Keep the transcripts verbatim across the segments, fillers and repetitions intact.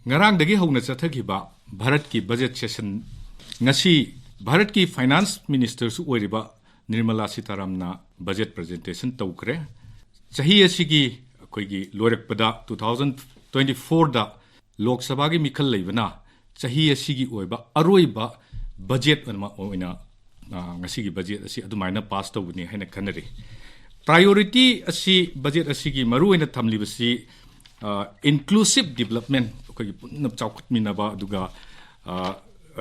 ꯉꯔꯥꯡꯗꯒꯤ ꯍꯧꯅ ꯆꯠꯊꯈꯤꯕ ꯚꯥꯔꯠꯀꯤ ꯕꯖꯦꯠ ꯁꯦꯁꯟ, ꯉꯁꯤ ꯚꯥꯔꯠꯀꯤ ꯐꯥꯏꯅꯥꯟꯁ ꯃꯤꯅꯤꯁꯇꯔꯁꯨ ꯑꯣꯏꯔꯤꯕ ꯅꯤꯔꯃꯂꯥ ꯁꯤꯇꯥꯔꯥꯝꯅ ꯕꯖꯦꯠ ꯄ꯭ꯔꯖꯦꯟꯇꯦꯁꯟ ꯇꯧꯈ꯭ꯔꯦ꯫ ꯆꯍꯤ ꯑꯁꯤꯒꯤ ꯑꯩꯈꯣꯏꯒꯤ ꯂꯣꯏꯔꯛꯄꯗ, ꯇꯨ ꯊꯥꯎꯖꯟ ꯇ꯭ꯋꯦꯟꯇꯤ ꯐꯣꯔꯗ ꯂꯣꯛ ꯁꯚꯥꯒꯤ ꯃꯤꯈꯜ ꯂꯩꯕꯅ ꯆꯍꯤ ꯑꯁꯤꯒꯤ ꯑꯣꯏꯕ ꯑꯔꯣꯏꯕ ꯕꯖꯦꯠ ꯑꯃ ꯑꯣꯏꯅ, ꯑ, ꯉꯁꯤꯒꯤ ꯕꯖꯦꯠ ꯑꯁꯤ ꯑꯗꯨꯃꯥꯏꯅ ꯄꯥꯁ ꯇꯧꯕꯅꯤ ꯍꯥꯏꯅ ꯈꯟꯅꯔꯤ꯫ ꯄ꯭ꯔꯥꯏꯌꯣꯔꯤꯇꯤ ꯑꯁꯤ, ꯕꯖꯦꯠ ꯑꯁꯤꯒꯤ ꯃꯔꯨꯑꯣꯏꯅ ꯊꯝꯂꯤꯕꯁꯤ, ꯑ, ꯏꯟꯀ꯭ꯂꯨꯁꯤꯞ ꯗꯤꯕꯂꯞꯃꯦꯟ, ꯑꯩꯈꯣꯏꯒꯤ ꯄꯨꯟꯅ ꯆꯥꯎꯈꯠꯃꯤꯟꯅꯕ, ꯑꯗꯨꯒ, ꯑ,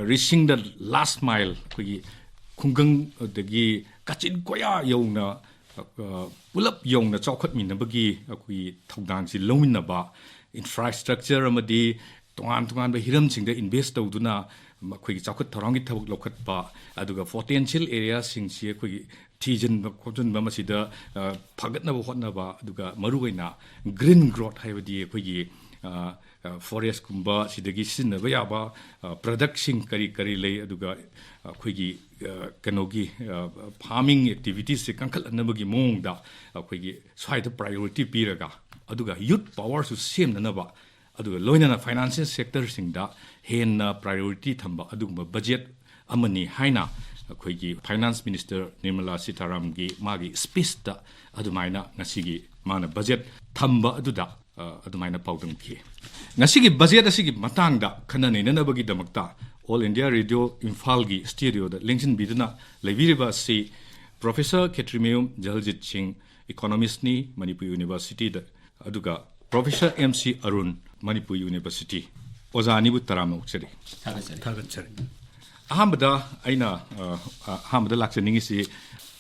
reaching the last mile, ꯑꯩꯈꯣꯏꯒꯤ ꯈꯨꯡꯒꯪ ꯑꯗꯒꯤ ꯀꯥꯆꯤꯟ ꯀꯣꯌꯥ ꯌꯧꯅ, ꯑ, ꯄꯨꯂꯞ ꯌꯧꯅ ꯆꯥꯎꯈꯠꯃꯤꯟꯅꯕꯒꯤ ꯑꯩꯈꯣꯏꯒꯤ ꯊꯧꯗꯥꯡꯁꯤ ꯂꯧꯃꯤꯟꯅꯕ, ꯏꯟꯐ꯭ꯔꯥꯁ꯭ꯇ꯭ꯔꯛꯆꯔ ꯑꯃꯗꯤ ꯇꯣꯉꯥꯟ ꯇꯣꯉꯥꯟꯕ ꯍꯤꯔꯝꯁꯤꯡꯗ ꯏꯟꯚꯦꯁ ꯇꯧꯗꯨꯅ ꯑꯩꯈꯣꯏꯒꯤ ꯆꯥꯎꯈꯠ ꯊꯧꯔꯥꯡꯒꯤ ꯊꯕꯛ ꯂꯧꯈꯠꯄ, ꯑꯗꯨꯒ ꯄꯣꯇꯦꯟꯁꯤꯌꯦꯜ ꯑꯦꯔꯤꯌꯥꯁꯤꯡꯁꯤ ꯑꯩꯈꯣꯏꯒꯤ ꯊꯤꯖꯤꯟꯕ ꯈꯣꯠꯆꯤꯟꯕ, ꯃꯁꯤꯗ, ꯑ, ꯐꯒꯠꯅꯕ ꯍꯣꯠꯅꯕ, ꯑꯗꯨꯒ ꯃꯔꯨꯑꯣꯏꯅ ꯒ꯭ꯔꯤꯟ ꯒ꯭ꯔꯣꯠ ꯍꯥꯏꯕꯗꯤ ꯑꯩꯈꯣꯏꯒꯤ, ꯑ, ꯑ, ꯐꯣꯔꯦꯁ꯭ꯠꯀꯨꯝꯕ ꯁꯤꯗꯒꯤ ꯁꯤꯖꯤꯟꯅꯕ ꯌꯥꯕ, ꯑ, ꯄ꯭ꯔꯗꯛꯁꯤꯡ ꯀꯔꯤ ꯀꯔꯤ ꯂꯩ, ꯑꯗꯨꯒ ꯑꯩꯈꯣꯏꯒꯤ, ꯑ, ꯀꯩꯅꯣꯒꯤ, ꯑ, ꯐꯥꯔꯃꯤꯡ ꯑꯦꯛꯇꯤꯚꯤꯇꯤꯁꯁꯦ ꯀꯟꯈꯠꯍꯟꯅꯕꯒꯤ ꯃꯑꯣꯡꯗ ꯑꯩꯈꯣꯏꯒꯤ ꯁ꯭ꯋꯥꯏꯗ ꯄ꯭ꯔꯥꯏꯌꯣꯔꯤꯇꯤ ꯄꯤꯔꯒ, ꯑꯗꯨꯒ ꯌꯨꯠ ꯄꯥꯋꯔꯁꯨ ꯁꯦꯝꯅꯅꯕ, ꯑꯗꯨꯒ ꯂꯣꯏꯅꯅ ꯐꯥꯏꯅꯥꯟꯁꯤꯌꯦꯜ ꯁꯦꯛꯇꯔꯁꯤꯡꯗ ꯍꯦꯟꯅ ꯄ꯭ꯔꯥꯏꯌꯣꯔꯤꯇꯤ ꯊꯝꯕ ꯑꯗꯨꯒꯨꯝꯕ ꯕꯖꯦꯠ ꯑꯃꯅꯤ ꯍꯥꯏꯅ ꯑꯩꯈꯣꯏꯒꯤ ꯐꯥꯏꯅꯥꯟꯁ ꯃꯤꯅꯤꯁꯇꯔ ꯅꯤꯔꯃꯂꯥ ꯁꯤꯇꯥꯔꯥꯝꯒꯤ ꯃꯥꯒꯤ ꯁ꯭ꯄꯤꯆꯇ ꯑꯗꯨꯃꯥꯏꯅ ꯉꯁꯤꯒꯤ ꯃꯥꯅ ꯕꯖꯦꯠ ꯊꯝꯕ ꯑꯗꯨꯗ, ꯑ, ꯑꯗꯨꯃꯥꯏꯅ ꯄꯥꯎꯗꯝꯈꯤ꯫ ꯉꯁꯤꯒꯤ ꯕꯖꯦꯠ ꯑꯁꯤꯒꯤ ꯃꯇꯥꯡꯗ ꯈꯟꯅ ꯅꯩꯅꯅꯕꯒꯤꯗꯃꯛꯇ ꯑꯣꯜ ꯏꯟꯗꯤꯌꯥ ꯔꯦꯗꯤꯑꯣ ꯏꯝꯐꯥꯜꯒꯤ ꯁ꯭ꯇꯨꯗꯤꯑꯣꯗ ꯂꯦꯡꯁꯤꯟꯕꯤꯗꯨꯅ ꯂꯩꯕꯤꯔꯤꯕ ꯑꯁꯤ ꯄ꯭ꯔꯣꯐꯦꯁꯔ ꯈꯦꯇ꯭ꯔꯤꯃꯌꯨꯝ ꯖꯜꯖꯤꯠ ꯁꯤꯡ, ꯏꯀꯣꯅꯣꯃꯤꯁ꯭ꯠꯅꯤ, ꯃꯅꯤꯄꯨꯔ ꯌꯨꯅꯤꯚꯔꯁꯤꯇꯤꯗ, ꯑꯗꯨꯒ professor M C Arun, Manipur university. ꯑꯣꯖꯥ ꯑꯅꯤꯕꯨ ꯇꯔꯥꯝꯅ ꯑꯣꯛꯆꯔꯤ꯫ ꯊꯥꯒꯠꯆꯔꯤ꯫ ꯊꯥꯒꯠꯆꯔꯤ꯫ ꯑꯍꯥꯟꯕꯗ ꯑꯩꯅ, ꯑ, ꯑ, ꯑꯍꯥꯟꯕꯗ ꯂꯥꯛꯆꯅꯤꯡꯉꯤꯁꯤ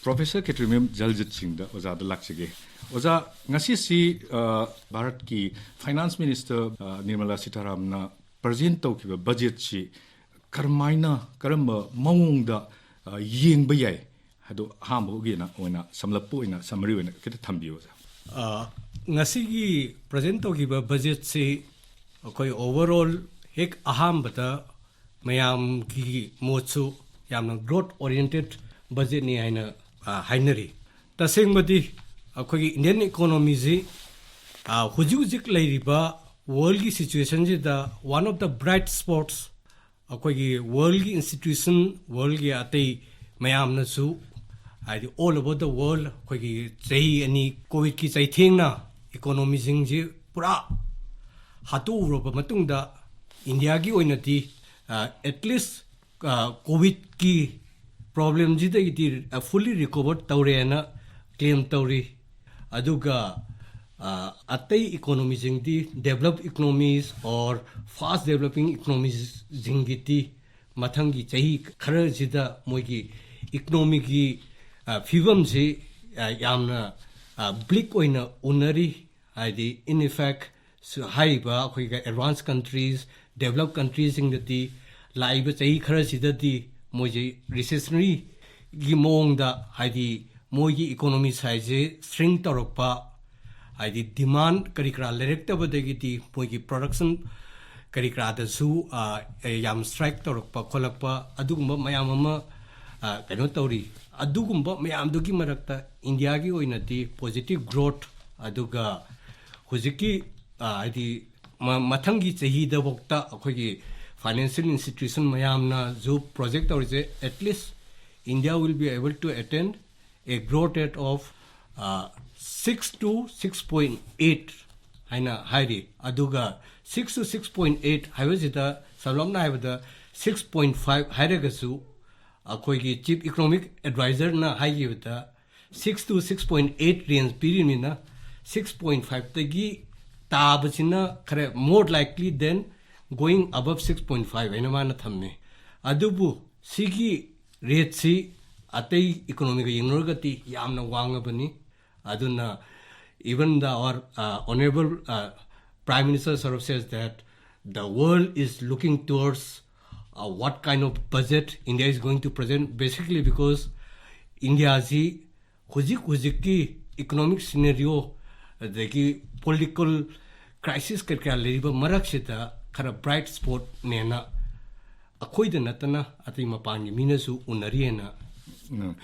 ꯄ꯭ꯔꯣꯐꯦꯁꯔ ꯈꯦꯇ꯭ꯔꯤꯃꯌꯨꯝ ꯖꯜꯖꯤꯠ ꯁꯤꯡꯗ ꯑꯣꯖꯥꯗ ꯂꯥꯛꯆꯒꯦ꯫ ꯑꯣꯖꯥ, ꯉꯁꯤꯁꯤ, ꯑ, ꯚꯥꯔꯠꯀꯤ ꯐꯥꯏꯅꯥꯟꯁ ꯃꯤꯅꯤꯁꯇꯔ, ꯑ, ꯅꯤꯔꯃꯂꯥ ꯁꯤꯇꯥꯔꯥꯝꯅ ꯄ꯭ꯔꯖꯦꯟ ꯇꯧꯈꯤꯕ ꯕꯖꯦꯠꯁꯤ ꯀꯔꯝꯍꯥꯏꯅ, ꯀꯔꯝꯕ ꯃꯑꯣꯡꯗ, ꯑ, ꯌꯦꯡꯕ ꯌꯥꯏ? ꯑꯗꯨ ꯑꯍꯥꯟꯕꯒꯤ ꯑꯣꯏꯅ, ꯑꯣꯏꯅ ꯁꯝꯂꯞꯄ ꯑꯣꯏꯅ, ꯁꯝꯃꯔꯤ ꯑꯣꯏꯅ ꯈꯤꯇ ꯊꯝꯕꯤꯌꯨ, ꯑꯣꯖꯥ꯫ ꯑ, ꯉꯁꯤꯒꯤ ꯄ꯭ꯔꯖꯦꯟ ꯇꯧꯈꯤꯕ ꯕꯖꯦꯠꯁꯤ ꯑꯩꯈꯣꯏ ꯑꯣꯚꯔꯑꯣꯜ ꯍꯦꯛ ꯑꯍꯥꯟꯕꯗ ꯃꯌꯥꯝꯒꯤ ꯃꯣꯠꯁꯨ ꯌꯥꯝꯅ ꯒ꯭ꯔꯣꯠ ꯑꯣꯔꯤꯌꯦꯟꯇꯦꯠ ꯕꯖꯦꯠꯅꯤ ꯍꯥꯏꯅ, ꯑ, ꯍꯥꯏꯅꯔꯤ꯫ ꯇꯁꯦꯡꯕꯗꯤ ꯑꯩꯈꯣꯏꯒꯤ ꯏꯟꯗꯤꯌꯟ ꯏꯀꯣꯅꯣꯃꯤꯁꯤ, ꯑ, ꯍꯧꯖꯤꯛ ꯍꯧꯖꯤꯛ ꯂꯩꯔꯤꯕ Worldꯀꯤ situationꯁꯤꯗ one of the bright spots, ꯑꯩꯈꯣꯏꯒꯤ worldꯀꯤ institution, worldꯀꯤ ꯑꯇꯩ ꯃꯌꯥꯝꯅꯁꯨ, ꯍꯥꯏꯗꯤ all over the world, ꯑꯩꯈꯣꯏꯒꯤ ꯆꯍꯤ ꯑꯅꯤ COVID-ꯀꯤ ꯆꯩꯊꯦꯡꯅ economyꯁꯤꯡꯁꯤ ꯄꯨꯔꯥ ꯍꯥꯠꯇꯣꯛꯎꯔꯕ ꯃꯇꯨꯡꯗ, Indiaꯒꯤ ꯑꯣꯏꯅꯗꯤ, ꯑ, at least, ꯑ, COVID-ꯀꯤ problemꯁꯤꯗꯒꯤꯗꯤ, ꯑ, fully recovered ꯇꯧꯔꯦꯅ claim ꯇꯧꯔꯤ꯫ ꯑꯗꯨꯒ, ꯑ, ꯑꯇꯩ economyꯁꯤꯡꯗꯤ, developed economies or fast developing economiesꯁꯤꯡꯒꯤꯗꯤ, ꯃꯊꯪꯒꯤ ꯆꯍꯤ ꯈꯔꯁꯤꯗ ꯃꯣꯏꯒꯤ economyꯒꯤ, ꯑ, ꯐꯤꯕꯝꯁꯤ, ꯑ, ꯌꯥꯝꯅ, ꯑ, bleak ꯑꯣꯏꯅ ꯎꯅꯔꯤ꯫ ꯍꯥꯏꯗꯤ, in effect, ꯁꯨ-, ꯍꯥꯏꯔꯤꯕ ꯑꯩꯈꯣꯏꯒꯤ advanced countries, developed countryꯁꯤꯡꯗꯗꯤ ꯂꯥꯛꯏꯕ ꯆꯍꯤ ꯈꯔꯁꯤꯗꯗꯤ ꯃꯣꯏꯁꯦ recessionaryꯒꯤ ꯃꯑꯣꯡꯗ, ꯍꯥꯏꯗꯤ, ꯃꯣꯏꯒꯤ economy sizeꯁꯦ shrink ꯇꯧꯔꯛꯄ, ꯍꯥꯏꯗꯤ, demand ꯀꯔꯤ ꯀꯔꯥ ꯂꯩꯔꯛꯇꯕꯗꯒꯤꯗꯤ ꯃꯣꯏꯒꯤ production ꯀꯔꯤ ꯀꯔꯥꯗꯁꯨ, ꯑ, ꯌꯥꯝ strike ꯇꯧꯔꯛꯄ ꯈꯣꯠꯂꯛꯄ, ꯑꯗꯨꯒꯨꯝꯕ ꯃꯌꯥꯝ ꯑꯃ, ꯑ, ꯀꯩꯅꯣ ꯇꯧꯔꯤ꯫ ꯑꯗꯨꯒꯨꯝꯕ ꯃꯌꯥꯝꯗꯨꯒꯤ ꯃꯔꯛꯇ Indiaꯒꯤ ꯑꯣꯏꯅꯗꯤ positive growth, ꯑꯗꯨꯒ ꯍꯧꯖꯤꯛꯀꯤ, ꯑ, ꯍꯥꯏꯗꯤ, ꯃ-, ꯃꯊꯪꯒꯤ ꯆꯍꯤꯗꯐꯥꯎꯗ ꯑꯩꯈꯣꯏꯒꯤ financial institution ꯃꯌꯥꯝꯅꯁꯨ project ꯇꯧꯔꯤꯁꯦ, at least India will be able to attain a growth rate of, uh, six to six point eight ꯍꯥꯏꯅ ꯍꯥꯏꯔꯤ꯫ ꯑꯗꯨꯒ six to six point eight ꯍꯥꯏꯕꯁꯤꯗ, ꯁꯝꯂꯞꯅ ꯍꯥꯏꯕꯗ, six point five ꯍꯥꯏꯔꯒꯁꯨ, ꯑꯩꯈꯣꯏꯒꯤ chief economic advisorꯅ ꯍꯥꯏꯈꯤꯕꯗ, six to six point eight range ꯄꯤꯔꯤꯕꯅꯤꯅ, six point fiveꯇꯒꯤ ꯇꯥꯕꯁꯤꯅ ꯈꯔ more likely than going above six point five ꯍꯥꯏꯅ ꯃꯥꯅ ꯊꯝꯃꯤ꯫ ꯑꯗꯨꯕꯨ ꯁꯤꯒꯤ rateꯁꯤ ꯑꯇꯩ economyꯒ ꯌꯦꯡꯅꯔꯨꯔꯒꯗꯤ ꯌꯥꯝꯅ ꯋꯥꯡꯉꯕꯅꯤ꯫ ꯑꯗꯨꯅ, even the, our, uh, honorable, uh, Prime Minister sort of says that the world is looking towards, uh, what kind of budget India is going to present, basically because Indiaꯁꯤ ꯍꯧꯖꯤꯛ ꯍꯧꯖꯤꯛꯀꯤ economic scenario, ꯑꯗꯒꯤ political crisis ꯀꯔꯤ ꯀꯔꯥ ꯂꯩꯔꯤꯕ ꯃꯔꯛꯁꯤꯗ ꯈꯔ bright spotꯅꯦꯅ ꯑꯩꯈꯣꯏꯗ ꯅꯠꯇꯅ ꯑꯇꯩ ꯃꯄꯥꯟꯒꯤ ꯃꯤꯅꯁꯨ ꯎꯅꯔꯤꯑꯅ꯫ ꯎꯝ꯫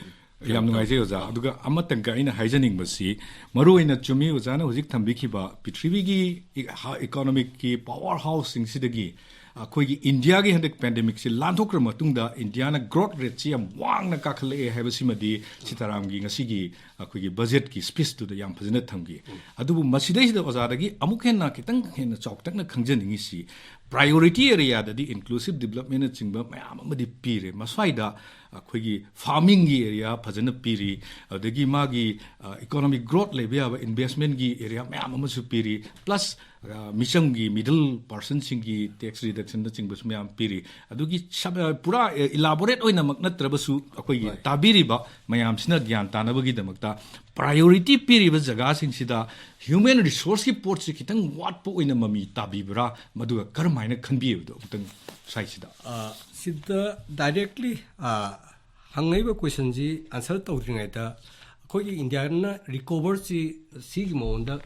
ꯌꯥꯝ ꯅꯨꯡꯉꯥꯏꯖꯩ ꯑꯣꯖꯥ꯫ ꯑꯗꯨꯒ ꯑꯃꯇꯪꯒ ꯑꯩꯅ ꯍꯥꯏꯖꯅꯤꯡꯕꯁꯤ, ꯃꯔꯨ ꯑꯣꯏꯅ ꯆꯨꯝꯃꯤ ꯑꯣꯖꯥꯅ ꯍꯧꯖꯤꯛ ꯊꯝꯕꯤꯈꯤꯕ, ꯄ꯭ꯔꯤꯊꯤꯕꯤꯒꯤ ꯏ-, ꯍ-, economic ꯀꯤ power house ꯁꯤꯡꯁꯤꯗꯒꯤ ꯑꯩꯈꯣꯏꯒꯤ ꯏꯟꯗꯤꯌꯥꯒꯤ ꯍꯟꯗꯛ pandemic ꯁꯤ ꯂꯥꯟꯊꯣꯛꯈ꯭ꯔ ꯃꯇꯨꯡꯗ ꯏꯟꯗꯤꯌꯥꯅ growth rate ꯁꯤ ꯌꯥꯝ ꯋꯥꯡꯅ ꯀꯥꯈꯠꯂꯛꯑꯦ ꯍꯥꯏꯕꯁꯤꯃꯗꯤ ꯁꯤꯇꯥꯔꯥꯝꯒꯤ ꯉꯁꯤꯒꯤ ꯑꯩꯈꯣꯏꯒꯤ budget ꯀꯤ speech ꯇꯨꯗ ꯌꯥꯝ ꯐꯖꯅ ꯊꯝꯈꯤ꯫ ꯑꯗꯨꯕꯨ ꯃꯁꯤꯗꯩꯁꯤꯗ ꯑꯣꯖꯥꯗꯒꯤ ꯑꯃꯨꯛ ꯍꯦꯟꯅ ꯈꯤꯇꯪ ꯍꯦꯟꯅ ꯆꯥꯎꯇꯛꯅ ꯈꯪꯖꯅꯤꯡꯉꯤꯁꯤ, priority area ꯗꯗꯤ inclusive development ꯅꯆꯤꯡꯕ ꯃꯌꯥꯝ ꯑꯃꯗꯤ ꯄꯤꯔꯦ꯫ ꯃꯁ꯭ꯋꯥꯏꯗ ꯑꯩꯈꯣꯏꯒꯤ farming ꯒꯤ area ꯐꯖꯅ ꯄꯤꯔꯤ, ꯑꯗꯒꯤ ꯃꯥꯒꯤ, ꯑ, economic growth ꯂꯩꯕ ꯌꯥꯕ investment ꯀꯤ area ꯃꯌꯥꯝ ꯑꯃꯁꯨ ꯄꯤꯔꯤ, plus, ꯑ, ꯃꯤꯆꯝꯒꯤ, middle person ꯁꯤꯡꯒꯤ tax reduction ꯅꯆꯤꯡꯕꯁꯨ ꯃꯌꯥꯝ ꯄꯤꯔꯤ꯫ ꯑꯗꯨꯒꯤ ꯁꯕ-, ꯑ, ꯄꯨꯔꯥ, ꯑ, elaborate ꯑꯣꯏꯅꯃꯛ ꯅꯠꯇ꯭ꯔꯕꯁꯨ, ꯑꯩꯈꯣꯏꯒꯤ ꯍꯣꯏ꯫ ꯇꯥꯕꯤꯔꯤꯕ ꯃꯌꯥꯝꯁꯤꯅ ꯒ꯭ꯌꯥꯟ ꯇꯥꯅꯕꯒꯤꯗꯃꯛꯇ priority ꯄꯤꯔꯤꯕ ꯖꯒꯥꯁꯤꯡꯁꯤꯗ human resource ꯀꯤ ꯄꯣꯠꯁꯤ ꯈꯤꯇꯪ ꯋꯥꯠꯄ ꯑꯣꯏꯅ ꯃꯃꯤ ꯇꯥꯕꯤꯕ꯭ꯔꯥ, ꯃꯗꯨꯒ ꯀꯔꯝꯍꯥꯏꯅ ꯈꯟꯕꯤꯕꯗꯣ ꯑꯃꯨꯛꯇꯪ ꯁ꯭ꯋꯥꯏꯁꯤꯗ꯫ ꯑ, ꯁꯤꯗ directly, ꯑ, ꯍꯪꯉꯛꯏꯕ question ꯁꯤ answer ꯇꯧꯗ꯭ꯔꯤꯉꯩꯗ, ꯑꯩꯈꯣꯏꯒꯤ ꯏꯟꯗꯤꯌꯥꯅ recover ꯁꯤ ꯁꯤꯒꯤ ꯃꯑꯣꯡꯗ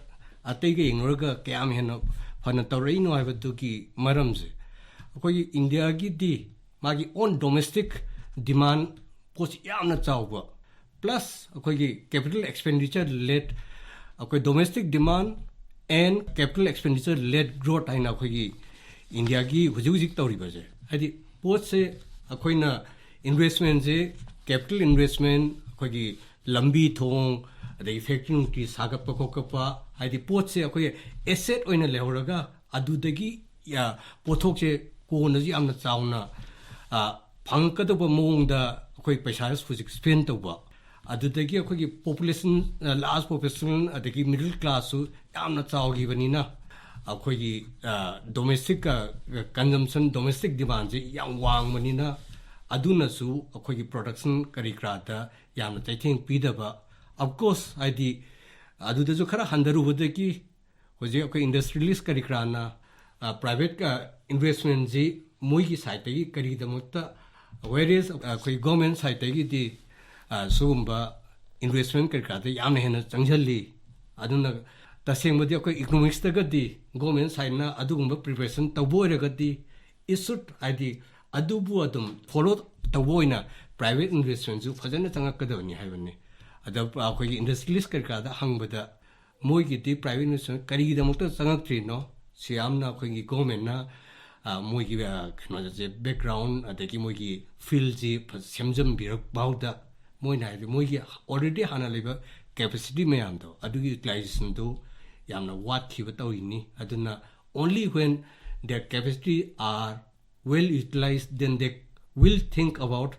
ꯑꯇꯩꯒ ꯌꯦꯡꯅꯔꯒ ꯀꯌꯥꯝ ꯍꯦꯟꯅ ꯐꯅ ꯇꯧꯔꯛꯏꯅꯣ ꯍꯥꯏꯕꯗꯨꯒꯤ ꯃꯔꯝꯁꯦ, ꯑꯩꯈꯣꯏꯒꯤ ꯏꯟꯗꯤꯌꯥꯒꯤꯗꯤ ꯃꯥꯒꯤ own domestic demand ꯄꯣꯠꯁꯤ ꯌꯥꯝꯅ ꯆꯥꯎꯕ, plus ꯑꯩꯈꯣꯏꯒꯤ capital expenditure led, ꯑꯩꯈꯣꯏ domestic demand and capital expenditure led growth ꯍꯥꯏꯅ ꯑꯩꯈꯣꯏꯒꯤ ꯏꯟꯗꯤꯌꯥꯒꯤ ꯍꯧꯖꯤꯛ ꯍꯧꯖꯤꯛ ꯇꯧꯔꯤꯕꯁꯦ, ꯍꯥꯏꯗꯤ ꯄꯣꯠꯁꯦ ꯑꯩꯈꯣꯏꯅ investment ꯁꯦ, capital investment, ꯑꯩꯈꯣꯏꯒꯤ ꯂꯝꯕꯤ ꯊꯣꯡ, ꯑꯗꯒꯤ factory ꯅꯨꯡꯇꯤ ꯁꯥꯒꯠꯄ ꯈꯣꯠꯀꯠꯄ, ꯍꯥꯏꯗꯤ ꯄꯣꯠꯁꯦ ꯑꯩꯈꯣꯏ asset ꯑꯣꯏꯅ ꯂꯩꯍꯧꯔꯒ ꯑꯗꯨꯗꯒꯤ, ꯌꯥ, ꯄꯣꯠꯊꯣꯛꯁꯦ ꯀꯣꯟꯅꯁꯨ ꯌꯥꯝꯅ ꯆꯥꯎꯅ, ꯑ, ꯐꯪꯉꯛꯀꯗꯧꯕ ꯃꯑꯣꯡꯗ ꯑꯩꯈꯣꯏ ꯄꯩꯁꯥ ꯍꯧꯖꯤꯛ spend ꯇꯧꯕ, ꯑꯗꯨꯗꯒꯤ ꯑꯩꯈꯣꯏꯒꯤ population, ꯑ, large population, ꯑꯗꯒꯤ middle class ꯁꯨ ꯌꯥꯝꯅ ꯆꯥꯎꯈꯤꯕꯅꯤꯅ, ꯑꯩꯈꯣꯏꯒꯤ, ꯑ, domestic, ꯑ, consumption, domestic demand ꯁꯦ ꯌꯥꯝ ꯋꯥꯡꯕꯅꯤꯅ, ꯑꯗꯨꯅꯁꯨ ꯑꯩꯈꯣꯏꯒꯤ production ꯀꯔꯤ ꯀꯔꯥꯗ ꯌꯥꯝꯅ ꯆꯩꯊꯦꯡ ꯄꯤꯗꯕ꯫ Of course, ꯍꯥꯏꯗꯤ, ꯑꯗꯨꯗꯁꯨ ꯈꯔ ꯍꯟꯊꯔꯨꯕꯗꯒꯤ ꯍꯧꯖꯤꯛ ꯑꯩꯈꯣꯏ industrialist ꯀꯔꯤ ꯀꯔꯥꯅ, ꯑ, private, ꯑ, investment ꯁꯤ ꯃꯣꯏꯒꯤ side ꯇꯒꯤ ꯀꯔꯤꯒꯤꯗꯃꯛꯇ, whereas ꯑꯩꯈꯣꯏ government side ꯇꯒꯤꯗꯤ, ꯑ, ꯁꯤꯒꯨꯝꯕ investment ꯀꯔꯤ ꯀꯔꯥꯗ ꯌꯥꯝꯅ ꯍꯦꯟꯅ ꯆꯪꯁꯤꯜꯂꯤ꯫ ꯑꯗꯨꯅ ꯇꯁꯦꯡꯕꯗꯤ ꯑꯩꯈꯣꯏ economics ꯇꯒꯗꯤ government side ꯅ ꯑꯗꯨꯒꯨꯝꯕ preparation ꯇꯧꯕ ꯑꯣꯏꯔꯒꯗꯤ, it should, ꯍꯥꯏꯗꯤ, ꯑꯗꯨꯕꯨ ꯑꯗꯨꯝ follow ꯇꯧꯕ ꯑꯣꯏꯅ ꯄ꯭ꯔꯥꯏꯚꯦꯠ ꯏꯟꯚꯦꯁꯃꯦꯟꯁꯨ ꯐꯖꯅ ꯆꯪꯉꯛꯀꯗꯕꯅꯤ ꯍꯥꯏꯕꯅꯤ꯫ ꯑꯗ ꯑꯩꯈꯣꯏꯒꯤ ꯏꯟꯗꯁꯇ꯭ꯔꯤꯌꯦꯂꯤꯁ ꯀꯔꯤ ꯀꯔꯥꯗ ꯍꯪꯕꯗ, ꯃꯣꯏꯒꯤꯗꯤ ꯄ꯭ꯔꯥꯏꯚꯦꯠ ꯏꯟꯚꯦꯁꯃꯦꯟ ꯀꯔꯤꯒꯤꯗꯃꯛꯇ ꯆꯪꯉꯛꯇ꯭ꯔꯤꯅꯣ? ꯁꯤ ꯌꯥꯝꯅ ꯑꯩꯈꯣꯏꯒꯤ ꯒꯣꯔꯃꯦꯟꯅ, ꯑ, ꯃꯣꯏꯒꯤ, ꯑ, ꯀꯩꯅꯣꯁꯦ, ꯕꯦꯛꯒ꯭ꯔꯥꯎꯟ ꯑꯗꯒꯤ ꯃꯣꯏꯒꯤ ꯐꯤꯜꯁꯤ ꯐ-, ꯁꯦꯝꯖꯟꯕꯤꯔꯛ ꯐꯥꯎꯗ, ꯃꯣꯏꯅ ꯍꯥꯏꯗꯤ ꯃꯣꯏꯒꯤ ꯑꯣꯜꯔꯦꯗꯤ ꯍꯥꯟꯅ ꯂꯩꯕ ꯀꯦꯄꯦꯁꯤꯇꯤ ꯃꯌꯥꯝꯗꯣ, ꯑꯗꯨꯒꯤ ꯌꯨꯇꯤꯂꯥꯏꯖꯦꯁꯟꯗꯨ ꯌꯥꯝꯅ ꯋꯥꯠꯈꯤꯕ ꯇꯧꯔꯤꯅꯤ꯫ ꯑꯗꯨꯅ only when their capacity are well utilized, then they will think about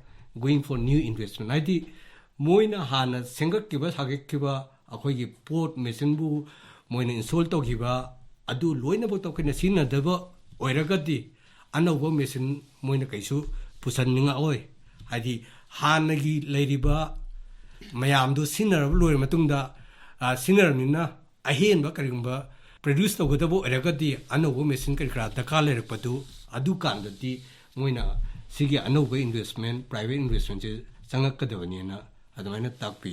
going for new investment. ꯍꯥꯏꯗꯤ ꯃꯣꯏꯅ ꯍꯥꯟꯅ ꯁꯦꯝꯒꯠꯈꯤꯕ ꯁꯥꯒꯠꯈꯤꯕ ꯑꯩꯈꯣꯏꯒꯤ ꯄꯣꯠ ꯃꯦꯆꯤꯟꯕꯨ ꯃꯣꯏꯅ ꯏꯟꯁꯇꯣꯜ ꯇꯧꯈꯤꯕ ꯑꯗꯨ ꯂꯣꯏꯅꯃꯛꯇ ꯑꯩꯈꯣꯏꯅ ꯁꯤꯖꯤꯟꯅꯗꯕ ꯑꯣꯏꯔꯒꯗꯤ ꯑꯅꯧꯕ ꯃꯦꯆꯤꯟ ꯃꯣꯏꯅ ꯀꯩꯁꯨ ꯄꯨꯁꯟꯅꯤꯡꯉꯛꯑꯣꯏ꯫ ꯍꯥꯏꯗꯤ ꯍꯥꯟꯅꯒꯤ ꯂꯩꯔꯤꯕ ꯃꯌꯥꯝꯗꯨ ꯁꯤꯖꯤꯟꯅꯔꯕ ꯂꯣꯏꯔ ꯃꯇꯨꯡꯗ, ꯑ, ꯁꯤꯖꯤꯟꯅꯔꯕꯅꯤꯅ ꯑꯍꯦꯟꯕ ꯀꯔꯤꯒꯨꯝꯕ ꯄ꯭ꯔꯗ꯭ꯌꯨꯁ ꯇꯧꯒꯗꯕ ꯑꯣꯏꯔꯒꯗꯤ ꯑꯅꯧꯕ ꯃꯦꯆꯤꯟ ꯀꯔꯤ ꯀꯔꯥ ꯗꯔꯀꯥꯔ ꯂꯩꯔꯛꯄꯗꯨ, ꯑꯗꯨꯀꯥꯟꯗꯗꯤ ꯃꯣꯏꯅ ꯁꯤꯒꯤ ꯑꯅꯧꯕ ꯏꯟꯚꯦꯁꯃꯦꯟ, ꯄ꯭ꯔꯥꯏꯚꯦꯠ ꯏꯟꯚꯦꯁꯃꯦꯟꯁꯦ ꯆꯪꯉꯛꯀꯗꯕꯅꯦꯅ ꯑꯗꯨꯃꯥꯏꯅ ꯇꯥꯛꯄꯤ꯫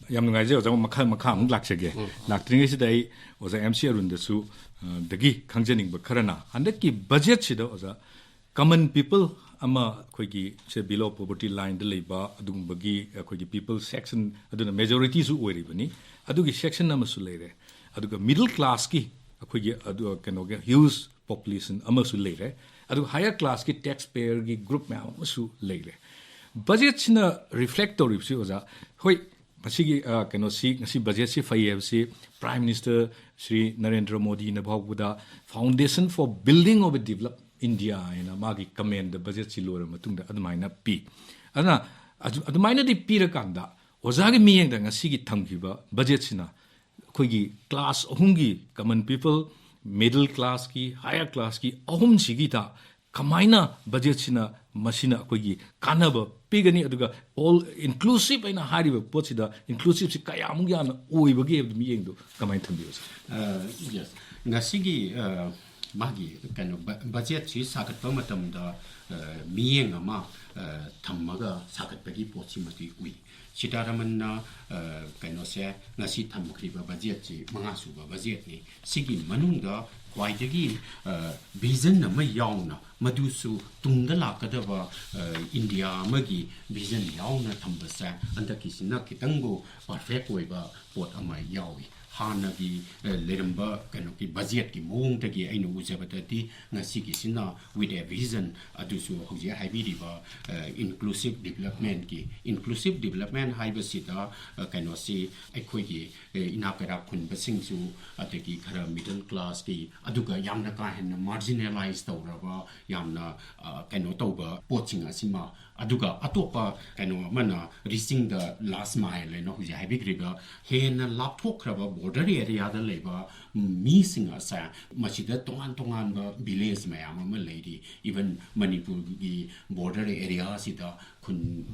ꯌꯥꯝ ꯅꯨꯡꯉꯥꯏꯖꯩ ꯑꯣꯖꯥ, ꯃꯈꯥ ꯃꯈꯥ ꯑꯃꯨꯛ ꯂꯥꯛꯆꯒꯦ꯫ ꯂꯥꯛꯇ꯭ꯔꯤꯉꯩꯁꯤꯗ ꯑꯩ ꯑꯣꯖꯥ ꯑꯦꯝ ꯁꯤ ꯑꯔꯨꯟꯗꯁꯨ, ꯑ, ꯗꯒꯤ ꯈꯪꯖꯅꯤꯡꯕ ꯈꯔꯅ, ꯍꯟꯗꯛꯀꯤ ꯕꯖꯦꯠꯁꯤꯗ ꯑꯣꯖꯥ, ꯀꯃꯟ ꯄꯤꯄꯜ ꯑꯃ, ꯑꯩꯈꯣꯏꯒꯤ ꯁꯦ ꯕꯤꯂꯣ ꯄꯣꯕꯔꯇꯤ ꯂꯥꯏꯟꯗ ꯂꯩꯕ ꯑꯗꯨꯒꯨꯝꯕꯒꯤ ꯑꯩꯈꯣꯏꯒꯤ ꯄꯤꯄꯜ ꯁꯦꯛꯁꯟ ꯑꯗꯨꯅ ꯃꯦꯖꯣꯔꯤꯇꯤꯁꯨ ꯑꯣꯏꯔꯤꯕꯅꯤ, ꯑꯗꯨꯒꯤ ꯁꯦꯛꯁꯟ ꯑꯃꯁꯨ ꯂꯩꯔꯦ꯫ ꯑꯗꯨꯒ ꯃꯤꯗꯜ ꯀ꯭ꯂꯥꯁꯀꯤ ꯑꯩꯈꯣꯏꯒꯤ ꯑꯗꯨ ꯀꯩꯅꯣꯒꯤ ꯍ꯭ꯌꯨꯖ ꯄꯣꯄꯨꯂꯦꯁꯟ ꯑꯃꯁꯨ ꯂꯩꯔꯦ꯫ ꯑꯗꯨꯒ ꯍꯥꯌꯔ ꯀ꯭ꯂꯥꯁꯀꯤ ꯇꯦꯛꯁ ꯄꯦꯌꯔꯒꯤ ꯒ꯭ꯔꯨꯞ ꯃꯌꯥꯝ ꯑꯃꯁꯨ ꯂꯩꯔꯦ꯫ ꯕꯖꯦꯠꯁꯤꯅ ꯔꯤꯐ꯭ꯂꯦꯛ ꯇꯧꯔꯤꯕꯁꯤ ꯑꯣꯖꯥ, ꯍꯣꯏ, ꯃꯁꯤꯒꯤ, ꯑ, ꯀꯩꯅꯣꯁꯤ, ꯉꯁꯤ ꯕꯖꯦꯠꯁꯤ ꯐꯩ ꯍꯥꯏꯕꯁꯤ ꯄ꯭ꯔꯥꯏꯝ ꯃꯤꯅꯤꯁꯇꯔ ꯁ꯭ꯔꯤ ꯅꯔꯦꯟꯗ꯭ꯔ ꯃꯣꯗꯤꯅ ꯐꯥꯎꯕꯗ "Foundation for building of a developed India" ꯍꯥꯏꯅ ꯃꯥꯒꯤ ꯀꯃꯦꯟꯗ ꯕꯖꯦꯠꯁꯤ ꯂꯣꯏꯔꯕ ꯃꯇꯨꯡꯗ ꯑꯗꯨꯃꯥꯏꯅ ꯄꯤ꯫ ꯑꯗꯨꯅ ꯑꯗꯨ-, ꯑꯗꯨꯃꯥꯏꯅꯗꯤ ꯄꯤꯔꯀꯥꯟꯗ ꯑꯣꯖꯥꯒꯤ ꯃꯤꯠꯌꯦꯡꯗ ꯉꯁꯤꯒꯤ ꯊꯝꯈꯤꯕ ꯕꯖꯦꯠꯁꯤꯅ ꯑꯩꯈꯣꯏꯒꯤ ꯀ꯭ꯂꯥꯁ ꯑꯍꯨꯝꯒꯤ, ꯀꯃꯟ ꯄꯤꯄꯜ, ꯃꯤꯗꯜ ꯀ꯭ꯂꯥꯁꯀꯤ, ꯍꯥꯌꯔ ꯀ꯭ꯂꯥꯁꯀꯤ ꯑꯍꯨꯝꯁꯤꯒꯤꯗ ꯀꯃꯥꯏꯅ ꯕꯖꯦꯠꯁꯤꯅ ꯃꯁꯤꯅ ꯑꯩꯈꯣꯏꯒꯤ ꯀꯥꯟꯅꯕ ꯄꯤꯒꯅꯤ, ꯑꯗꯨꯒ ꯑꯣꯜ ꯏꯟꯀ꯭ꯂꯨꯁꯤꯞ ꯑꯩꯅ ꯍꯥꯏꯔꯤꯕ ꯄꯣꯠꯁꯤꯗ ꯏꯟꯀ꯭ꯂꯨꯁꯤꯞꯁꯤ ꯀꯌꯥꯃꯨꯛ ꯌꯥꯝꯅ ꯑꯣꯏꯕꯒꯦ ꯍꯥꯏꯕꯗꯨ ꯃꯤꯠꯌꯦꯡꯗꯣ ꯀꯃꯥꯏꯅ ꯊꯝꯕꯤꯕ, ꯁꯥꯔ? ꯑ, ꯌꯦꯁ, ꯉꯁꯤꯒꯤ, ꯑ, ꯃꯥꯒꯤ ꯀꯩꯅꯣ ꯕ-, ꯕꯖꯦꯠꯁꯤ ꯁꯥꯒꯠꯄ ꯃꯇꯝꯗ, ꯑ, ꯃꯤꯠꯌꯦꯡ ꯑꯃ, ꯑ, ꯊꯝꯃꯒ ꯁꯥꯒꯠꯄꯒꯤ ꯄꯣꯠꯁꯤꯃꯗꯤ ꯎꯏ꯫ ꯁꯤꯇꯥꯔꯥꯃꯟꯅ, ꯑ, ꯀꯩꯅꯣꯁꯦ ꯉꯁꯤ ꯊꯝꯈ꯭ꯔꯤꯕ ꯕꯖꯦꯠꯁꯤ ꯃꯉꯥ ꯁꯨꯕ ꯕꯖꯦꯠꯅꯤ꯫ ꯁꯤꯒꯤ ꯃꯅꯨꯡꯗ ꯈ꯭ꯋꯥꯏꯗꯒꯤ ꯚꯤꯖꯟ ꯑꯃ ꯌꯥꯎꯅ, ꯃꯗꯨꯁꯨ ꯇꯨꯡꯗ ꯂꯥꯛꯀꯗꯕ ꯏꯟꯗꯤꯌꯥ ꯑꯃꯒꯤ ꯚꯤꯖꯟ ꯌꯥꯎꯅ ꯊꯝꯕꯁꯦ ꯍꯟꯗꯛꯀꯤꯁꯤꯅ ꯈꯤꯇꯪꯕꯨ ꯄꯔꯐꯦꯛ ꯑꯣꯏꯕ ꯄꯣꯠ ꯑꯃ ꯌꯥꯎꯏ꯫ ꯍꯥꯟꯅꯒꯤ ꯂꯩꯔꯝꯕ ꯀꯩꯅꯣꯒꯤ ꯕꯖꯦꯠꯀꯤ ꯃꯑꯣꯡꯗꯒꯤ ꯑꯩꯅ ꯎꯖꯕꯗꯗꯤ ꯉꯁꯤꯒꯤꯁꯤꯅ with a vision, ꯑꯗꯨꯁꯨ ꯍꯧꯖꯤꯛ ꯍꯥꯏꯕꯤꯔꯤꯕ inclusive developmentꯀꯤ, inclusive development ꯍꯥꯏꯕꯁꯤꯗ ꯀꯩꯅꯣꯁꯤ ꯑꯩꯈꯣꯏꯒꯤ ꯏꯅꯥꯛ ꯀꯩꯔꯥꯛ ꯈꯨꯟꯕꯁꯤꯡꯁꯨ, ꯑꯗꯒꯤ ꯈꯔ middle classꯀꯤ, ꯑꯗꯨꯒ ꯌꯥꯝꯅ ꯀꯥ ꯍꯦꯟꯅ marginalize ꯇꯧꯔꯕ, ꯌꯥꯝꯅ ꯀꯩꯅꯣ ꯇꯧꯕ ꯄꯣꯠꯁꯤꯡ ꯑꯁꯤꯃ, ꯑꯗꯨꯒ ꯑꯇꯣꯞꯄ ꯀꯩꯅꯣ ꯑꯃꯅ reaching the last mile ꯍꯥꯏꯅ ꯍꯧꯖꯤꯛ ꯍꯥꯏꯕꯤꯈ꯭ꯔꯤꯕ ꯍꯦꯟꯅ ꯂꯥꯞꯊꯣꯛꯈ꯭ꯔꯕ border areaꯗ ꯂꯩꯕ ꯃꯤꯁꯤꯡ ꯑꯁꯦ, ꯃꯁꯤꯗ ꯇꯣꯉꯥꯟ ꯇꯣꯉꯥꯟꯕ village ꯃꯌꯥꯝ ꯑꯃ ꯂꯩꯔꯤ꯫ Even ꯃꯅꯤꯄꯨꯔꯒꯤ border areaꯁꯤꯗ ꯈꯨꯟ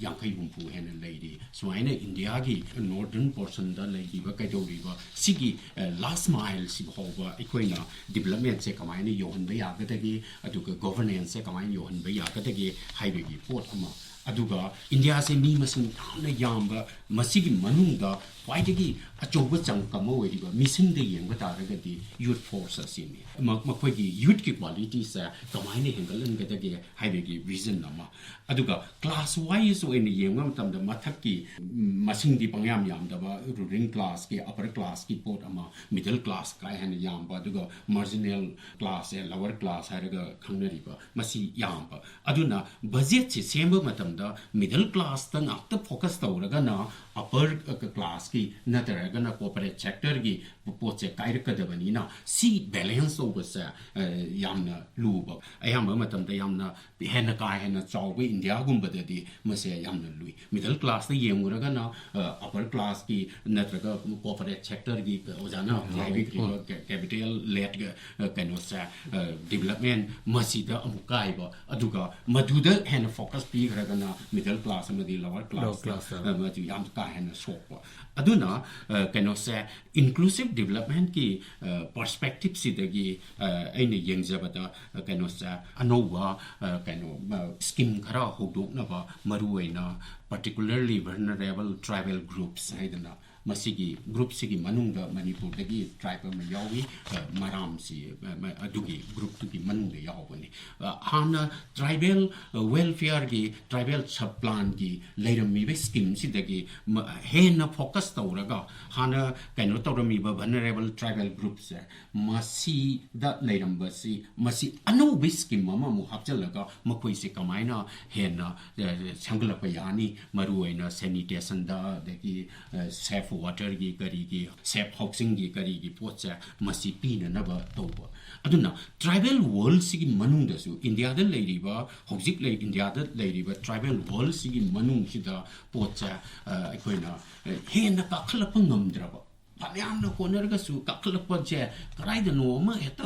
ꯌꯥꯡꯈꯩ ꯍꯨꯝꯐꯨ ꯍꯦꯟꯅ ꯂꯩꯔꯤ꯫ ꯁꯨꯃꯥꯏꯅ ꯏꯟꯗꯤꯌꯥꯒꯤ northern portionꯗ ꯂꯩꯔꯤꯕ ꯀꯩꯗꯧꯔꯤꯕ ꯁꯤꯒꯤ last mileꯁꯤ ꯐꯥꯎꯕ ꯑꯩꯈꯣꯏꯅ developmentꯁꯦ ꯀꯃꯥꯏꯅ ꯌꯧꯍꯟꯕ ꯌꯥꯒꯗꯒꯦ, ꯑꯗꯨꯒ governanceꯁꯦ ꯀꯃꯥꯏꯅ ꯌꯧꯍꯟꯕ ꯌꯥꯒꯗꯒꯦ ꯍꯥꯏꯕꯒꯤ ꯄꯣꯠ ꯑꯃ꯫ ꯑꯗꯨꯒ ꯏꯟꯗꯤꯌꯥꯁꯦ ꯃꯤ ꯃꯁꯤꯡ ꯌꯥꯝꯅ ꯌꯥꯝꯕ, ꯃꯁꯤꯒꯤ ꯃꯅꯨꯡꯗ ꯈ꯭ꯋꯥꯏꯗꯒꯤ ꯑꯆꯧꯕ chunk ꯑꯃ ꯑꯣꯏꯔꯤꯕ ꯃꯤꯁꯤꯡꯗ ꯌꯦꯡꯕ ꯇꯥꯔꯒꯗꯤ youth force ꯑꯁꯤꯅꯤ꯫ ꯃ-, ꯃꯈꯣꯏꯒꯤ youthꯀꯤ qualityꯁꯦ ꯀꯃꯥꯏꯅ ꯍꯦꯟꯒꯠꯍꯟꯒꯗꯒꯦ ꯍꯥꯏꯕꯒꯤ vision ꯑꯃ꯫ ꯑꯗꯨꯒ class wise ꯑꯣꯏꯅ ꯌꯦꯡꯕ ꯃꯇꯝꯗ ꯃꯊꯛꯀꯤ, ꯎꯝ, ꯃꯁꯤꯡꯗꯤ ꯄꯪꯌꯥꯝ ꯌꯥꯝꯗꯕ, ruling classꯀꯤ, upper classꯀꯤ ꯄꯣꯠ ꯑꯃ, middle class ꯀꯥ ꯍꯦꯟꯅ ꯌꯥꯝꯕ, ꯑꯗꯨꯒ marginal class, lower class ꯍꯥꯏꯔꯒ ꯈꯪꯅꯔꯤꯕ, ꯃꯁꯤ ꯌꯥꯝꯕ꯫ ꯑꯗꯨꯅ budgetꯁꯤ ꯁꯦꯝꯕ ꯃꯇꯝꯗ middle classꯇ ꯉꯥꯛꯇ focus ꯇꯧꯔꯒꯅ upper classꯀꯤ ꯅꯠꯇ꯭ꯔꯒꯅ corporate sectorꯒꯤ ꯄꯣꯠꯁꯦ ꯀꯥꯏꯔꯛꯀꯗꯕꯅꯤꯅ, ꯁꯤ balance ꯇꯧꯕꯁꯦ, ꯑ, ꯌꯥꯝꯅ ꯂꯨꯕ, ꯑꯌꯥꯝꯕ ꯃꯇꯝꯗ ꯌꯥꯝꯅ ꯍꯦꯟꯅ ꯀꯥ ꯍꯦꯟꯅ ꯆꯥꯎꯕ ꯏꯟꯗꯤꯌꯥꯒꯨꯝꯕꯗꯗꯤ ꯃꯁꯦ ꯌꯥꯝꯅ ꯂꯨꯏ꯫ Middle classꯇ ꯌꯦꯡꯉꯨꯔꯒꯅ, ꯑ, upper classꯀꯤ ꯅꯠꯇ꯭ꯔꯒ corporate sectorꯒꯤ ꯑꯣꯖꯥꯅ ꯍꯧꯖꯤꯛ ꯍꯥꯏꯕꯤꯈ꯭ꯔꯤꯕ capital ledꯀ, ꯑ, ꯀꯩꯅꯣꯁꯦ, ꯑ, development ꯃꯁꯤꯗ ꯑꯃꯨꯛ ꯀꯥꯏꯕ, ꯑꯗꯨꯒ ꯃꯗꯨꯗ ꯍꯦꯟꯅ focus ꯄꯤꯈ꯭ꯔꯒꯅ middle class ꯑꯃꯗꯤ lower class class, ꯑ, ꯃꯗꯨ ꯌꯥꯝ ꯀꯥ ꯍꯦꯟꯅ ꯁꯣꯛꯄ꯫ ꯑꯗꯨꯅ, ꯑ, ꯀꯩꯅꯣꯁꯦ, inclusive developmentꯀꯤ, ꯑ, perspectiveꯁꯤꯗꯒꯤ, ꯑ, ꯑꯩꯅ ꯌꯦꯡꯖꯕꯗ, ꯑ, ꯀꯩꯅꯣꯁꯦ, ꯑꯅꯧꯕ, ꯑ, ꯀꯩꯅꯣ, ꯑ, scheme ꯈꯔ ꯍꯧꯗꯣꯛꯅꯕ, ꯃꯔꯨꯑꯣꯏꯅ particularly vulnerable tribal groups ꯍꯥꯏꯗꯅ, ꯃꯁꯤꯒꯤ ꯒ꯭ꯔꯨꯞꯁꯤꯒꯤ ꯃꯅꯨꯡꯗ ꯃꯅꯤꯄꯨꯔꯗꯒꯤ ꯇ꯭ꯔꯥꯏꯕ ꯑꯃ ꯌꯥꯎꯏ꯫ ꯑ, ꯃꯔꯥꯝꯁꯤ, ꯑ, ꯃ-, ꯑꯗꯨꯒꯤ ꯒ꯭ꯔꯨꯞꯇꯨꯒꯤ ꯃꯅꯨꯡꯗ ꯌꯥꯎꯕꯅꯤ꯫ ꯑ, ꯍꯥꯟꯅ ꯇ꯭ꯔꯥꯏꯕꯦꯜ, ꯑ, ꯋꯦꯜꯐꯤꯌꯔꯒꯤ, ꯇ꯭ꯔꯥꯏꯕꯦꯜ ꯁꯕ ꯄ꯭ꯂꯥꯟꯒꯤ ꯂꯩꯔꯝꯃꯤꯕ ꯁ꯭ꯀꯤꯝꯁꯤꯗꯒꯤ ꯃ-, ꯍꯦꯟꯅ ꯐꯣꯀꯁ ꯇꯧꯔꯒ ꯍꯥꯟꯅ ꯀꯩꯅꯣ ꯇꯧꯔꯝꯃꯤꯕ ꯚꯜꯅꯔꯦꯕꯜ ꯇ꯭ꯔꯥꯏꯕꯦꯜ ꯒ꯭ꯔꯨꯞꯁꯦ ꯃꯁꯤꯗ ꯂꯩꯔꯝꯕꯁꯤ, ꯃꯁꯤ ꯑꯅꯧꯕ ꯁ꯭ꯀꯤꯝ ꯑꯃꯃꯨꯛ ꯍꯥꯞꯆꯤꯜꯂꯒ ꯃꯈꯣꯏꯁꯦ ꯀꯃꯥꯏꯅ ꯍꯦꯟꯅ, ꯑ, ꯁꯦꯝꯒꯠꯂꯛꯄ ꯌꯥꯅꯤ, ꯃꯔꯨꯑꯣꯏꯅ ꯁꯦꯅꯤꯇꯦꯁꯟꯗ, ꯑꯗꯒꯤ, ꯑ, ꯁꯦꯐ ꯋꯥꯇꯔꯒꯤ, ꯀꯔꯤꯒꯤ, ꯁꯦꯐ ꯍꯥꯎꯁꯤꯡꯒꯤ, ꯀꯔꯤꯒꯤ ꯄꯣꯠꯁꯦ ꯃꯁꯤ ꯄꯤꯅꯅꯕ ꯇꯧꯕ꯫ ꯑꯗꯨꯅ ꯇ꯭ꯔꯥꯏꯕꯦꯜ ꯋꯥꯔꯜꯁꯤꯒꯤ ꯃꯅꯨꯡꯗꯁꯨ ꯏꯟꯗꯤꯌꯥꯗ ꯂꯩꯔꯤꯕ, ꯍꯧꯖꯤꯛ ꯂꯩ, ꯏꯟꯗꯤꯌꯥꯗ ꯂꯩꯔꯤꯕ ꯇ꯭ꯔꯥꯏꯕꯦꯜ ꯋꯥꯔꯜꯁꯤꯒꯤ ꯃꯅꯨꯡꯁꯤꯗ ꯄꯣꯠꯁꯦ, ꯑ, ꯑꯩꯈꯣꯏꯅ, ꯑ, ꯍꯦꯟꯅ ꯀꯥꯈꯠꯂꯛꯄ ꯉꯝꯗ꯭ꯔꯕ, ꯐꯅꯌꯥꯝꯅ ꯍꯣꯠꯅꯔꯒꯁꯨ ꯀꯥꯈꯠꯂꯛꯄꯁꯦ ꯀꯗꯥꯏꯗꯅꯣ ꯑꯃ ꯍꯦꯛꯇ,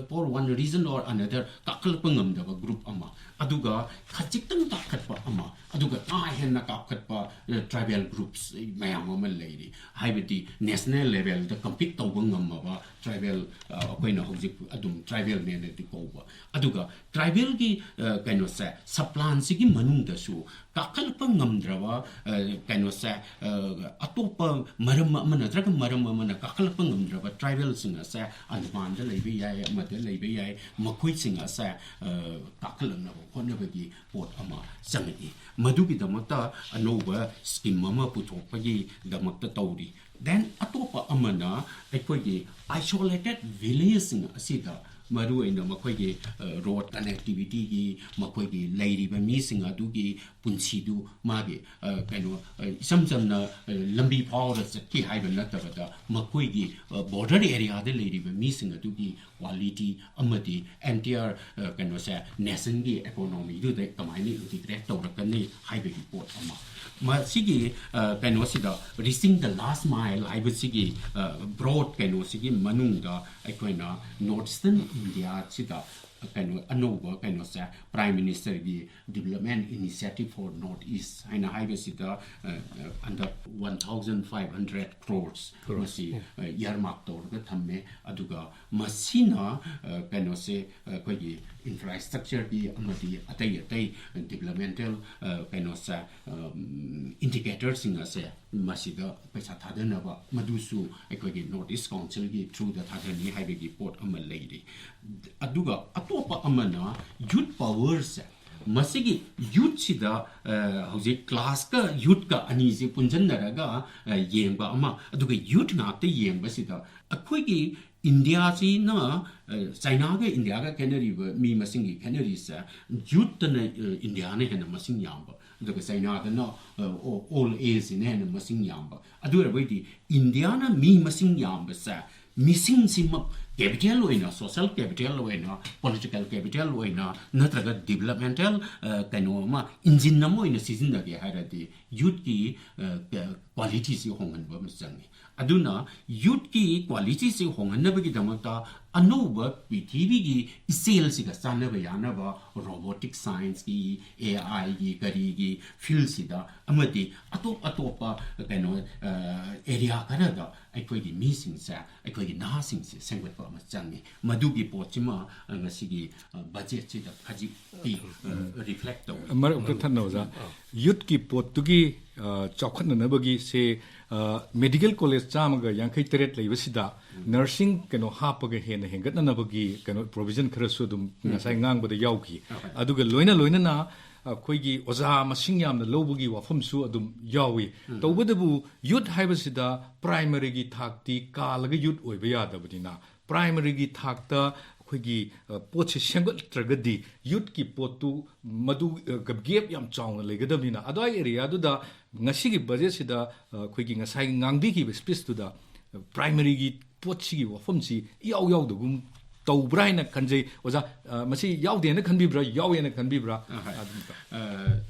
for one reason or another, ꯀꯥꯈꯠꯂꯛꯄ ꯉꯝꯗꯕ ꯒ꯭ꯔꯨꯞ ꯑꯃ, ꯑꯗꯨꯒ ꯈꯖꯤꯛꯇꯪ ꯀꯥꯈꯠꯄ ꯑꯃ, ꯑꯗꯨꯒ ꯀꯥ ꯍꯦꯟꯅ ꯀꯥꯈꯠꯄ, ꯑ, ꯇ꯭ꯔꯥꯏꯕꯦꯜ ꯒ꯭ꯔꯨꯞꯁ ꯃꯌꯥꯝ ꯑꯃ ꯂꯩꯔꯤ꯫ ꯍꯥꯏꯕꯗꯤ ꯅꯦꯁꯅꯦꯜ ꯂꯦꯚꯦꯜꯗ ꯀꯝꯄꯤꯠ ꯇꯧꯕ ꯉꯝꯃꯕ ꯇ꯭ꯔꯥꯏꯕꯦꯜ, ꯑ, ꯑꯩꯈꯣꯏꯅ ꯍꯧꯖꯤꯛ ꯑꯗꯨꯝ ꯇ꯭ꯔꯥꯏꯕꯦꯜꯅꯦꯅꯗꯤ ꯀꯧꯕ꯫ ꯑꯗꯨꯒ ꯇ꯭ꯔꯥꯏꯕꯦꯜꯒꯤ, ꯑ, ꯀꯩꯅꯣꯁꯦ, ꯁꯕ ꯄ꯭ꯂꯥꯟꯁꯤꯒꯤ ꯃꯅꯨꯡꯗꯁꯨ ꯀꯥꯈꯠꯂꯛꯄ ꯉꯝꯗ꯭ꯔꯕ, ꯑ, ꯀꯩꯅꯣꯁꯦ, ꯑ, ꯑꯇꯣꯞꯄ ꯃꯔꯝ ꯑꯃ ꯅꯠꯇ꯭ꯔꯒ ꯃꯔꯝ ꯑꯃꯅ ꯀꯥꯈꯠꯂꯛꯄ ꯉꯝꯗ꯭ꯔꯕ ꯇ꯭ꯔꯥꯏꯕꯦꯜꯁꯤꯡ ꯑꯁꯦ ꯑꯟꯗꯃꯥꯟꯗ ꯂꯩꯕ ꯌꯥꯏ, ꯑꯃꯗ ꯂꯩꯕ ꯌꯥꯏ, ꯃꯈꯣꯏꯁꯤꯡ ꯑꯁꯦ, ꯑ, ꯀꯥꯈꯠꯂꯛꯅꯕ ꯍꯣꯠꯅꯕꯒꯤ ꯄꯣꯠ ꯑꯃ ꯆꯪꯉꯛꯏ꯫ ꯃꯗꯨꯒꯤꯗꯃꯛꯇ ꯑꯅꯧꯕ ꯁ꯭ꯀꯤꯝ ꯑꯃ ꯄꯨꯊꯣꯛꯄꯒꯤꯗꯃꯛꯇ ꯇꯧꯔꯤ꯫ Then ꯑꯇꯣꯞꯄ ꯑꯃꯅ ꯑꯩꯈꯣꯏꯒꯤ ꯑꯥꯏꯁꯣꯂꯦꯇꯦꯠ ꯚꯤꯂꯦꯖꯁꯤꯡ ꯑꯁꯤꯗ ꯃꯔꯨꯑꯣꯏꯅ ꯃꯈꯣꯏꯒꯤ, ꯑ, ꯔꯣꯗ ꯀꯅꯦꯛꯇꯤꯚꯤꯇꯤꯒꯤ, ꯃꯈꯣꯏꯒꯤ ꯂꯩꯔꯤꯕ ꯃꯤꯁꯤꯡ ꯑꯗꯨꯒꯤ ꯄꯨꯟꯁꯤꯗꯨ ꯃꯥꯒꯤ, ꯑ, ꯀꯩꯅꯣ, ꯑ, ꯏꯆꯝ ꯆꯝꯅ, ꯑ, ꯂꯝꯕꯤ ꯐꯥꯎꯔ ꯆꯠꯈꯤ ꯍꯥꯏꯕ ꯅꯠꯇꯕꯗ ꯃꯈꯣꯏꯒꯤ, ꯑ, ꯕꯣꯔꯗꯔ ꯑꯦꯔꯤꯌꯥꯗ ꯂꯩꯔꯤꯕ ꯃꯤꯁꯤꯡ ꯑꯗꯨꯒꯤ ꯀ꯭ꯋꯥꯂꯤꯇꯤ ꯑꯃꯗꯤ ꯑꯦꯟꯇꯤꯌꯔ, ꯑ, ꯀꯩꯅꯣꯁꯦ, ꯅꯦꯁꯟꯒꯤ ꯏꯀꯣꯅꯣꯃꯤꯗꯨꯗ ꯀꯃꯥꯏꯅ ꯏꯟꯇꯤꯒ꯭ꯔꯦꯠ ꯇꯧꯔꯛꯀꯅꯤ ꯍꯥꯏꯕꯒꯤ ꯄꯣꯠ ꯑꯃ꯫ ꯃꯁꯤꯒꯤ, ꯑ, ꯀꯩꯅꯣꯁꯤꯗ, Reaching the Last Mile ꯍꯥꯏꯕꯁꯤꯒꯤ, ꯑ, ꯕ꯭ꯔꯣꯗ ꯀꯩꯅꯣꯁꯤꯒꯤ ꯃꯅꯨꯡꯗ ꯑꯩꯈꯣꯏꯅ ꯅꯣꯔꯠ ꯏꯁꯇꯔꯟ ꯏꯟꯗꯤꯌꯥꯁꯤꯗ ꯀꯩꯅꯣ ꯑꯅꯧꯕ ꯀꯩꯅꯣꯁꯦ, Prime Ministerꯒꯤ Development Initiative for North East ꯍꯥꯏꯅ ꯍꯥꯏꯕꯁꯤꯗ, ꯑ, ꯑ, ꯍꯟꯗꯛ one thousand five hundred crores ꯃꯁꯤ, ꯑ, earmark ꯇꯧꯔꯒ ꯊꯝꯃꯦ꯫ ꯑꯗꯨꯒ ꯃꯁꯤꯅ, ꯑ, ꯀꯩꯅꯣꯁꯦ, ꯑꯩꯈꯣꯏꯒꯤ infrastructureꯒꯤ ꯑꯃꯗꯤ ꯑꯇꯩ ꯑꯇꯩ developmental, ꯑ, ꯀꯩꯅꯣꯁꯦ, ꯑꯝ, indicatorꯁꯤꯡ ꯑꯁꯦ ꯃꯁꯤꯗ ꯄꯩꯁꯥ ꯊꯥꯗꯅꯕ, ꯃꯗꯨꯁꯨ ꯑꯩꯈꯣꯏꯒꯤ North East Councilꯒꯤ throughꯗ ꯊꯥꯗꯅꯤ ꯍꯥꯏꯕꯒꯤ ꯄꯣꯠ ꯑꯃ ꯂꯩꯔꯤ꯫ ꯑꯗꯨꯒ ꯑꯇꯣꯞꯄ ꯑꯃꯅ youth powerꯁꯦ, ꯃꯁꯤꯒꯤ youthꯁꯤꯗ, ꯑ, ꯍꯧꯖꯤꯛ classꯀ youthꯀ ꯑꯅꯤꯁꯦ ꯄꯨꯟꯁꯤꯟꯅꯔꯒ, ꯑ, ꯌꯦꯡꯕ ꯑꯃ, ꯑꯗꯨꯒ youth ꯉꯥꯛꯇ ꯌꯦꯡꯕꯁꯤꯗ ꯑꯩꯈꯣꯏꯒꯤ ꯏꯟꯗꯤꯌꯥꯁꯤꯅ, ꯑ, ꯆꯥꯏꯅꯥꯒ ꯏꯟꯗꯤꯌꯥꯒ ꯈꯦꯠꯅꯔꯤꯕ ꯃꯤ ꯃꯁꯤꯡꯒꯤ ꯈꯦꯠꯅꯔꯤꯁꯦ, youthꯇꯅ, ꯑ, ꯏꯟꯗꯤꯌꯥꯅ ꯍꯦꯟꯅ ꯃꯁꯤꯡ ꯌꯥꯝꯕ, ꯑꯗꯨꯒ ꯆꯥꯏꯅꯥꯗꯅ, ꯑ, ꯑꯣ-, old ageꯁꯤꯅ ꯍꯦꯟꯅ ꯃꯁꯤꯡ ꯌꯥꯝꯕ꯫ ꯑꯗꯨ ꯑꯣꯏꯔꯕꯗꯤ ꯏꯟꯗꯤꯌꯥꯅ ꯃꯤ ꯃꯁꯤꯡ ꯌꯥꯝꯕꯁꯦ, ꯃꯤꯁꯤꯡꯁꯤꯃꯛ capital ꯑꯣꯏꯅ, social capital ꯑꯣꯏꯅ, political capital ꯑꯣꯏꯅ, ꯅꯠꯇ꯭ꯔꯒ developmental, ꯑ, ꯀꯩꯅꯣ ꯑꯃ, engine ꯑꯃ ꯑꯣꯏꯅ ꯁꯤꯖꯤꯟꯅꯒꯦ ꯍꯥꯏꯔꯗꯤ youthꯀꯤ, ꯑ, ꯀ-, qualityꯁꯤ ꯍꯣꯡꯍꯟꯕ ꯑꯃ ꯆꯪꯉꯤ꯫ ꯑꯗꯨꯅ youthꯀꯤ qualityꯁꯤ ꯍꯣꯡꯍꯟꯅꯕꯒꯤꯗꯃꯛꯇ ꯑꯅꯧꯕ ꯄ꯭ꯔꯤꯊꯤꯕꯤꯒꯤ ꯏꯆꯦꯜꯁꯤꯒ ꯆꯥꯟꯅꯕ ꯌꯥꯅꯕ robotic scienceꯀꯤ, AIꯒꯤ, ꯀꯔꯤꯒꯤ fieldꯁꯤꯗ ꯑꯃꯗꯤ ꯑꯇꯣꯞ ꯑꯇꯣꯞꯄ ꯀꯩꯅꯣ, ꯑ, area ꯈꯔꯗ ꯑꯩꯈꯣꯏꯒꯤ ꯃꯤꯁꯤꯡꯁꯦ, ꯑꯩꯈꯣꯏꯒꯤ ꯅꯍꯥꯁꯤꯡꯁꯦ ꯁꯦꯝꯒꯠꯄ ꯑꯃ ꯆꯪꯉꯤ꯫ ꯃꯗꯨꯒꯤ ꯄꯣꯠꯁꯤꯃ, ꯑ, ꯉꯁꯤꯒꯤ, ꯑ, budgetꯁꯤꯗ ꯈꯖꯤꯛꯇꯤ, ꯑ, reflect ꯇꯧꯏ꯫ ꯃꯔꯛ ꯑꯃꯇ ꯊꯠꯅ ꯑꯣꯖꯥ꯫ ꯑꯥ꯫ Youthꯀꯤ ꯄꯣꯠꯇꯨꯒꯤ, ꯑ, ꯆꯥꯎꯈꯠꯅꯅꯕꯒꯤ ꯁꯦ, ꯑ, medical college ꯆꯥꯝꯃꯒ ꯌꯥꯡꯈꯩ ꯇꯔꯦꯠ ꯂꯩꯕꯁꯤꯗ nursing ꯀꯩꯅꯣ ꯍꯥꯞꯄꯒ ꯍꯦꯟꯅ ꯍꯦꯟꯒꯠꯅꯅꯕꯒꯤ ꯀꯩꯅꯣ provision ꯈꯔꯁꯨ ꯑꯗꯨꯝ ꯉꯁꯥꯏ ꯉꯥꯡꯕꯗ ꯌꯥꯎꯈꯤ꯫ ꯑꯗꯨꯒ ꯂꯣꯏꯅ ꯂꯣꯏꯅꯅ ꯑꯩꯈꯣꯏꯒꯤ ꯑꯣꯖꯥ ꯃꯁꯤꯡ ꯌꯥꯝꯅ ꯂꯧꯕꯒꯤ ꯋꯥꯐꯝꯁꯨ ꯑꯗꯨꯝ ꯌꯥꯎꯏ꯫ ꯇꯧꯕꯇꯕꯨ youth ꯍꯥꯏꯕꯁꯤꯗ primaryꯒꯤ ꯊꯥꯛꯇꯤ ꯀꯥꯜꯂꯒ youth ꯑꯣꯏꯕ ꯌꯥꯗꯕꯅꯤꯅ, primaryꯒꯤ ꯊꯥꯛꯇ ꯑꯩꯈꯣꯏꯒꯤ, ꯑ, ꯄꯣꯠꯁꯦ ꯁꯦꯝꯒꯠꯇ꯭ꯔꯒꯗꯤ youthꯀꯤ ꯄꯣꯠꯇꯨ ꯃꯗꯨ, ꯑ, gap ꯌꯥꯝ ꯆꯥꯎꯅ ꯂꯩꯒꯗꯕꯅꯤꯅ, ꯑꯗꯨꯋꯥꯏ areaꯗꯨꯗ ꯉꯁꯤꯒꯤ budgetꯁꯤꯗ, ꯑ, ꯑꯩꯈꯣꯏꯒꯤ ꯉꯁꯥꯏ ꯉꯥꯡꯕꯤꯈꯤꯕ speechꯇꯨꯗ, ꯑ, primaryꯒꯤ ꯄꯣꯠꯁꯤꯒꯤ ꯋꯥꯐꯝꯁꯤ ꯏꯌꯥꯎ ꯌꯥꯎꯗꯒꯨꯝ ꯇꯧꯕ꯭ꯔꯥ ꯍꯥꯏꯅ ꯈꯟꯖꯩ꯫ ꯑꯣꯖꯥ, ꯑ, ꯃꯁꯤ ꯌꯥꯎꯗꯦꯅ ꯈꯟꯕꯤꯕ꯭ꯔꯥ, ꯌꯥꯎꯋꯦꯅ ꯈꯟꯕꯤꯕ꯭ꯔꯥ? ꯑꯍꯣꯏ꯫ ꯑꯗꯨꯝꯇ꯫ ꯑ,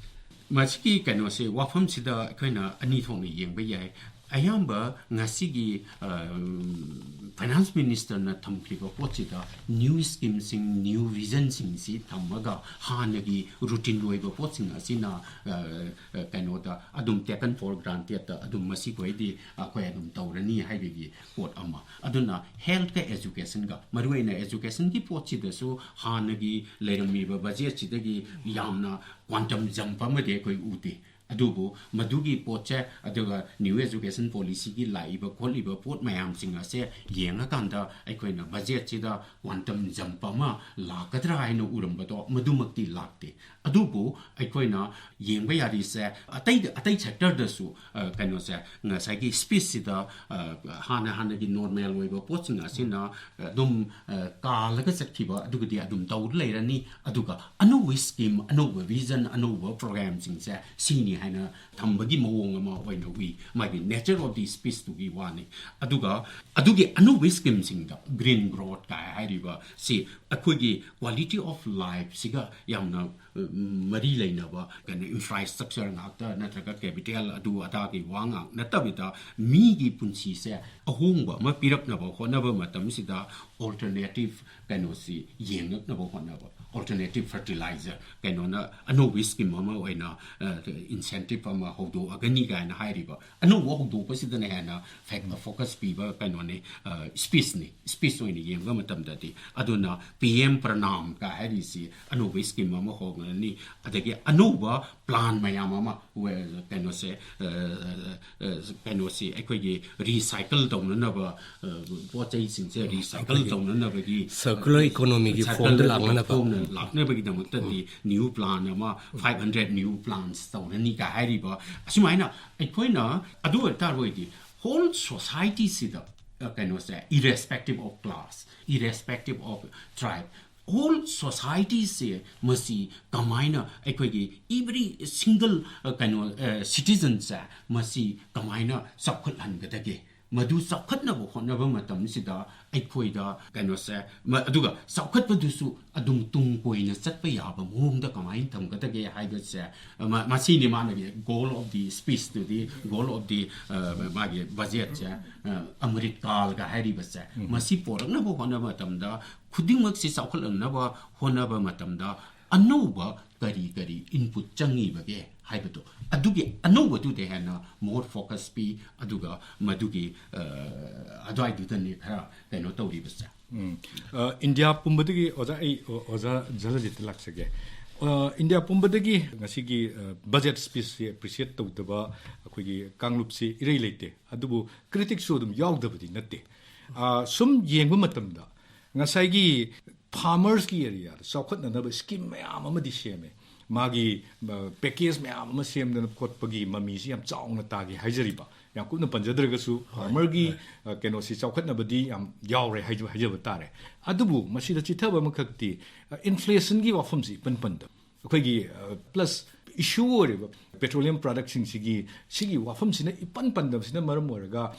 ꯃꯁꯤꯒꯤ ꯀꯩꯅꯣꯁꯦ, ꯋꯥꯐꯝꯁꯤꯗ ꯑꯩꯈꯣꯏꯅ ꯑꯅꯤ ꯊꯣꯛꯅ ꯌꯦꯡꯕ ꯌꯥꯏ꯫ ꯑꯌꯥꯝꯕ ꯉꯁꯤꯒꯤ ꯐꯥꯏꯅꯥꯟꯁ ꯃꯤꯅꯤꯁꯇꯔꯅ ꯊꯝꯈꯤꯕ ꯄꯣꯠꯁꯤꯗ ꯅ꯭ꯌꯨ ꯁ꯭ꯀꯤꯝꯁꯤꯡ, ꯅ꯭ꯌꯨ ꯚꯤꯖꯟꯁꯤꯡꯁꯤ ꯊꯝꯃꯒ ꯍꯥꯟꯅꯒꯤ ꯔꯨꯇꯤꯟ ꯑꯣꯏꯕ ꯄꯣꯠꯁꯤꯡ ꯑꯁꯤꯅ ꯀꯩꯅꯣꯗ ꯑꯗꯨꯝ taken for granted ꯑꯗꯨꯝ ꯃꯁꯤꯈꯣꯏꯗꯤ ꯑꯩꯈꯣꯏ ꯑꯗꯨꯝ ꯇꯧꯔꯅꯤ ꯍꯥꯏꯕꯒꯤ ꯄꯣꯠ ꯑꯃ꯫ ꯑꯗꯨꯅ ꯍꯦꯜꯠꯀ ꯑꯦꯖꯨꯀꯦꯁꯟꯒ, ꯃꯔꯨꯑꯣꯏꯅ ꯑꯦꯖꯨꯀꯦꯁꯟꯒꯤ ꯄꯣꯠꯁꯤꯗꯁꯨ ꯍꯥꯟꯅꯒꯤ ꯂꯩꯔꯝꯃꯤꯕ ꯕꯖꯦꯠꯁꯤꯗꯒꯤ ꯌꯥꯝꯅ quantum jump ꯑꯃꯗꯤ ꯑꯩꯈꯣꯏ ꯎꯗꯦ꯫ ꯑꯗꯨꯕꯨ ꯃꯗꯨꯒꯤ ꯄꯣꯠꯁꯦ, ꯑꯗꯨꯒ ꯅ꯭ꯌꯨ ꯑꯦꯖꯨꯀꯦꯁꯟ ꯄꯣꯂꯤꯁꯤꯒꯤ ꯂꯥꯛꯏꯕ ꯈꯣꯠꯂꯤꯕ ꯄꯣꯠ ꯃꯌꯥꯝꯁꯤꯡ ꯑꯁꯦ ꯌꯦꯡꯉꯀꯥꯟꯗ ꯑꯩꯈꯣꯏꯅ ꯕꯖꯦꯠꯁꯤꯗ quantum jump ꯑꯃ ꯂꯥꯛꯀꯗ꯭ꯔꯥ ꯍꯥꯏꯅ ꯎꯔꯝꯕꯗꯣ ꯃꯗꯨꯃꯛꯇꯤ ꯂꯥꯛꯇꯦ꯫ ꯑꯗꯨꯕꯨ ꯑꯩꯈꯣꯏꯅ ꯌꯦꯡꯕ ꯌꯥꯔꯤꯁꯦ ꯑꯇꯩ, ꯑꯇꯩ ꯁꯦꯛꯇꯔꯗꯁꯨ ꯀꯩꯅꯣꯁꯦ, ꯉꯁꯥꯏꯒꯤ ꯁ꯭ꯄꯤꯁꯁꯤꯗ ꯍꯥꯟꯅ ꯍꯥꯟꯅꯒꯤ ꯅꯣꯔꯃꯦꯜ ꯑꯣꯏꯕ ꯄꯣꯠꯁꯤꯡ ꯑꯁꯤꯅ ꯑꯗꯨꯝ ꯀꯥꯜꯂꯒ ꯆꯠꯈꯤꯕ ꯑꯗꯨꯒꯗꯤ ꯑꯗꯨꯝ ꯇꯧ ꯂꯩꯔꯅꯤ꯫ ꯑꯗꯨꯒ ꯑꯅꯧꯕ ꯁ꯭ꯀꯤꯝ, ꯑꯅꯧꯕ ꯚꯤꯖꯟ, ꯑꯅꯧꯕ ꯄ꯭ꯔꯣꯒ꯭ꯔꯥꯝꯁꯤꯡꯁꯦ ꯁꯤꯅꯤ ꯍꯥꯏꯅ ꯊꯝꯕꯒꯤ ꯃꯑꯣꯡ ꯑꯃ ꯑꯣꯏꯅ ꯎꯏ꯫ ꯃꯥꯒꯤ nature of the ꯁ꯭ꯄꯤꯁꯇꯨꯒꯤ ꯋꯥꯅꯤ꯫ ꯑꯗꯨꯒ ꯑꯗꯨꯒꯤ ꯑꯅꯧꯕ ꯁ꯭ꯀꯤꯝꯁꯤꯡꯗ green growth ꯀꯥꯏ ꯍꯥꯏꯔꯤꯕ ꯁꯤ ꯑꯩꯈꯣꯏꯒꯤ quality of lifeꯁꯤꯒ ꯌꯥꯝꯅ ꯃꯔꯤ ꯂꯩꯅꯕ ꯀꯩꯅꯣ ꯏꯟꯐ꯭ꯔꯥꯁ꯭ꯇ꯭ꯔꯛꯆꯔ ꯉꯥꯛꯇ ꯅꯠꯇ꯭ꯔꯒ ꯀꯦꯄꯤꯇꯦꯜ ꯑꯗꯨ ꯑꯗꯥꯒꯤ ꯋꯥ ꯉꯥꯛ ꯅꯠꯇꯕꯤꯗ ꯃꯤꯒꯤ ꯄꯨꯟꯁꯤꯁꯦ ꯑꯍꯣꯡꯕ ꯑꯃ ꯄꯤꯔꯛꯅꯕ ꯍꯣꯠꯅꯕ ꯃꯇꯝꯁꯤꯗ alternative ꯀꯩꯅꯣꯁꯤ ꯌꯦꯡꯉꯛꯅꯕ ꯍꯣꯠꯅꯕ, alternative fertilizer ꯀꯩꯅꯣꯅ ꯑꯅꯧꯕ ꯁ꯭ꯀꯤꯝ ꯑꯃ ꯑꯣꯏꯅ incentive ꯑꯃ ꯍꯧꯗꯣꯛꯑꯒꯅꯤ ꯀꯥꯏꯅ ꯍꯥꯏꯔꯤꯕ꯫ ꯑꯅꯧꯕ ꯍꯧꯗꯣꯛꯄꯁꯤꯗꯅ ꯍꯦꯟꯅ ꯐꯣꯀꯁ ꯄꯤꯕ ꯀꯩꯅꯣꯅꯤ, ꯁ꯭ꯄꯤꯁꯅꯤ꯫ ꯁ꯭ꯄꯤꯁ ꯑꯣꯏꯅ ꯌꯦꯡꯕ ꯃꯇꯝꯗꯗꯤ ꯑꯗꯨꯅ ꯄꯤ ꯑꯦꯝ ꯄ꯭ꯔꯅꯥꯝ ꯀ ꯍꯥꯏꯔꯤꯁꯤ ꯑꯅꯧꯕ ꯁ꯭ꯀꯤꯝ ꯑꯃ ꯍꯧꯔꯛꯑꯅꯤ꯫ ꯑꯗꯒꯤ ꯑꯅꯧꯕ ꯄ꯭ꯂꯥꯟ ꯃꯌꯥꯝ ꯑꯃ ꯀꯩꯅꯣꯁꯦ, ꯀꯩꯅꯣꯁꯤ ꯑꯩꯈꯣꯏꯒꯤ ꯔꯤꯁꯥꯏꯀꯜ ꯇꯧꯅꯅꯕ, ꯄꯣꯠ ꯆꯩꯁꯤꯡꯁꯦ ꯔꯤꯁꯥꯏꯀꯜ ꯇꯧꯅꯅꯕꯒꯤ, ꯁꯔꯀꯨꯂꯔ ꯏꯀꯣꯅꯣꯃꯤꯒꯤ ꯐꯣꯝꯗ ꯂꯥꯛꯅꯅꯕ꯫ ꯐꯣꯝꯗ ꯂꯥꯛꯅꯕꯒꯤꯗꯃꯛꯇꯗꯤ ꯅ꯭ꯌꯨ ꯄ꯭ꯂꯥꯟ ꯑꯃ, five hundred new plants ꯇꯧꯔꯅꯤ ꯀ ꯍꯥꯏꯔꯤꯕ꯫ ꯑꯁꯨꯃꯥꯏꯅ ꯑꯩꯈꯣꯏꯅ ꯑꯗꯨ ꯑꯣꯏꯇꯥꯔꯒꯗꯤ whole societyꯁꯤꯗ ꯀꯩꯅꯣꯁꯦ, irrespective of class, irrespective of tribe, whole societyꯁꯦ ꯃꯁꯤ ꯀꯃꯥꯏꯅ ꯑꯩꯈꯣꯏꯒꯤ every single ꯀꯩꯅꯣ citizenꯁꯦ ꯃꯁꯤ ꯀꯃꯥꯏꯅ ꯆꯥꯎꯈꯠꯍꯟꯒꯗꯒꯦ? ꯃꯗꯨ ꯆꯥꯎꯈꯠꯅꯕ ꯍꯣꯠꯅꯕ ꯃꯇꯝꯁꯤꯗ ꯑꯩꯈꯣꯏꯗ ꯀꯩꯅꯣꯁꯦ, ꯃ-, ꯑꯗꯨꯒ ꯆꯥꯎꯈꯠꯄꯗꯨꯁꯨ ꯑꯗꯨꯝ ꯇꯨꯡ ꯀꯣꯏꯅ ꯆꯠꯄ ꯌꯥꯕ ꯃꯑꯣꯡꯗ ꯀꯃꯥꯏꯅ ꯊꯝꯒꯗꯒꯦ ꯍꯥꯏꯕꯁꯦ, ꯃ-, ꯃꯁꯤꯅꯤ ꯃꯥꯅꯒꯤ goal of the speech ꯇꯨꯗꯤ, goal of the, ꯑ, ꯃꯥꯒꯤ ꯕꯖꯦꯠꯁꯦ, ꯑ, ꯑꯃ꯭ꯔꯤꯠ ꯀꯥꯜꯒ ꯍꯥꯏꯔꯤꯕꯁꯦ, ꯃꯁꯤ ꯄꯣꯔꯛꯅꯕ ꯍꯣꯠꯅꯕ ꯃꯇꯝꯗ ꯈꯨꯗꯤꯡꯃꯛꯁꯤ ꯆꯥꯎꯈꯠꯂꯛꯅꯕ ꯍꯣꯠꯅꯕ ꯃꯇꯝꯗ ꯑꯅꯧꯕ ꯀꯔꯤ ꯀꯔꯤ input ꯆꯪꯉꯤꯕꯒꯦ ꯍꯥꯏꯕꯗꯣ, ꯑꯗꯨꯒꯤ ꯑꯅꯧꯕꯗꯨꯗ ꯍꯦꯟꯅ more focus ꯄꯤ, ꯑꯗꯨꯒ ꯃꯗꯨꯒꯤ, ꯑ, ꯑꯗꯨꯋꯥꯏꯗꯨꯗꯅꯤ ꯈꯔ ꯀꯩꯅꯣ ꯇꯧꯔꯤꯕꯁꯦ꯫ ꯎꯝ꯫ ꯑ, ꯏꯟꯗꯤꯌꯥ ꯄꯨꯝꯕꯗꯒꯤ ꯑꯣꯖꯥ, ꯑꯩ, ꯑꯣ-, ꯑꯣꯖꯥ ꯖꯂꯖꯤꯠꯇ ꯂꯥꯛꯆꯒꯦ꯫ ꯑ, ꯏꯟꯗꯤꯌꯥ ꯄꯨꯝꯕꯗꯒꯤ ꯉꯁꯤꯒꯤ, ꯑ, ꯕꯖꯦꯠ ꯁ꯭ꯄꯤꯆꯁꯤ ꯑꯦꯄ꯭ꯔꯤꯁꯤꯌꯦꯠ ꯇꯧꯗꯕ ꯑꯩꯈꯣꯏꯒꯤ ꯀꯥꯡꯂꯨꯞꯁꯤ ꯏꯔꯩ ꯂꯩꯇꯦ꯫ ꯑꯗꯨꯕꯨ ꯀ꯭ꯔꯤꯇꯤꯛꯁꯨ ꯑꯗꯨꯝ ꯌꯥꯎꯗꯕꯗꯤ ꯅꯠꯇꯦ꯫ ꯑ, ꯁꯨꯝ ꯌꯦꯡꯕ ꯃꯇꯝꯗ ꯉꯁꯥꯏꯒꯤ ꯐꯥꯔꯃꯔꯁꯀꯤ ꯑꯦꯔꯤꯌꯥꯗ ꯆꯥꯎꯈꯠꯅꯅꯕ ꯁ꯭ꯀꯤꯝ ꯃꯌꯥꯝ ꯑꯃꯗꯤ ꯁꯦꯝꯃꯦ꯫ ꯃꯥꯒꯤ, ꯑ, ꯄꯦꯀꯦꯖ ꯃꯌꯥꯝ ꯑꯃ ꯁꯦꯝꯗꯅ ꯈꯣꯠꯄꯒꯤ ꯃꯃꯤꯁꯤ ꯌꯥꯝ ꯆꯥꯎꯅ ꯇꯥꯒꯦ ꯍꯥꯏꯖꯔꯤꯕ꯫ ꯌꯥꯝ ꯀꯨꯞꯅ ꯄꯟꯖꯗ꯭ꯔꯒꯁꯨ, ꯐꯥꯔꯃꯔꯒꯤ, ꯑ, ꯀꯩꯅꯣꯁꯤ ꯆꯥꯎꯈꯠꯅꯕꯗꯤ ꯌꯥꯝ ꯌꯥꯎꯔꯦ ꯍꯥꯏꯖ-, ꯍꯥꯏꯖꯕ ꯇꯥꯔꯦ꯫ ꯑꯗꯨꯕꯨ ꯃꯁꯤꯗ ꯆꯤꯊꯕ ꯑꯃꯈꯛꯇꯤ, ꯑ, ꯏꯟꯐ꯭ꯂꯦꯁꯟꯒꯤ ꯋꯥꯐꯝꯁꯤ ꯏꯄꯟ ꯄꯟꯗꯕ꯫ ꯑꯩꯈꯣꯏꯒꯤ, ꯑ, ꯄ꯭ꯂꯁ ꯏꯁꯨ ꯑꯣꯏꯔꯤꯕ ꯄꯦꯇ꯭ꯔꯣꯂꯤꯌꯝ ꯄ꯭ꯔꯗꯛꯁꯤꯡꯁꯤꯒꯤ, ꯁꯤꯒꯤ ꯋꯥꯐꯝꯁꯤꯅ ꯏꯄꯟ ꯄꯟꯗꯕꯁꯤꯅ ꯃꯔꯝ ꯑꯣꯏꯔꯒ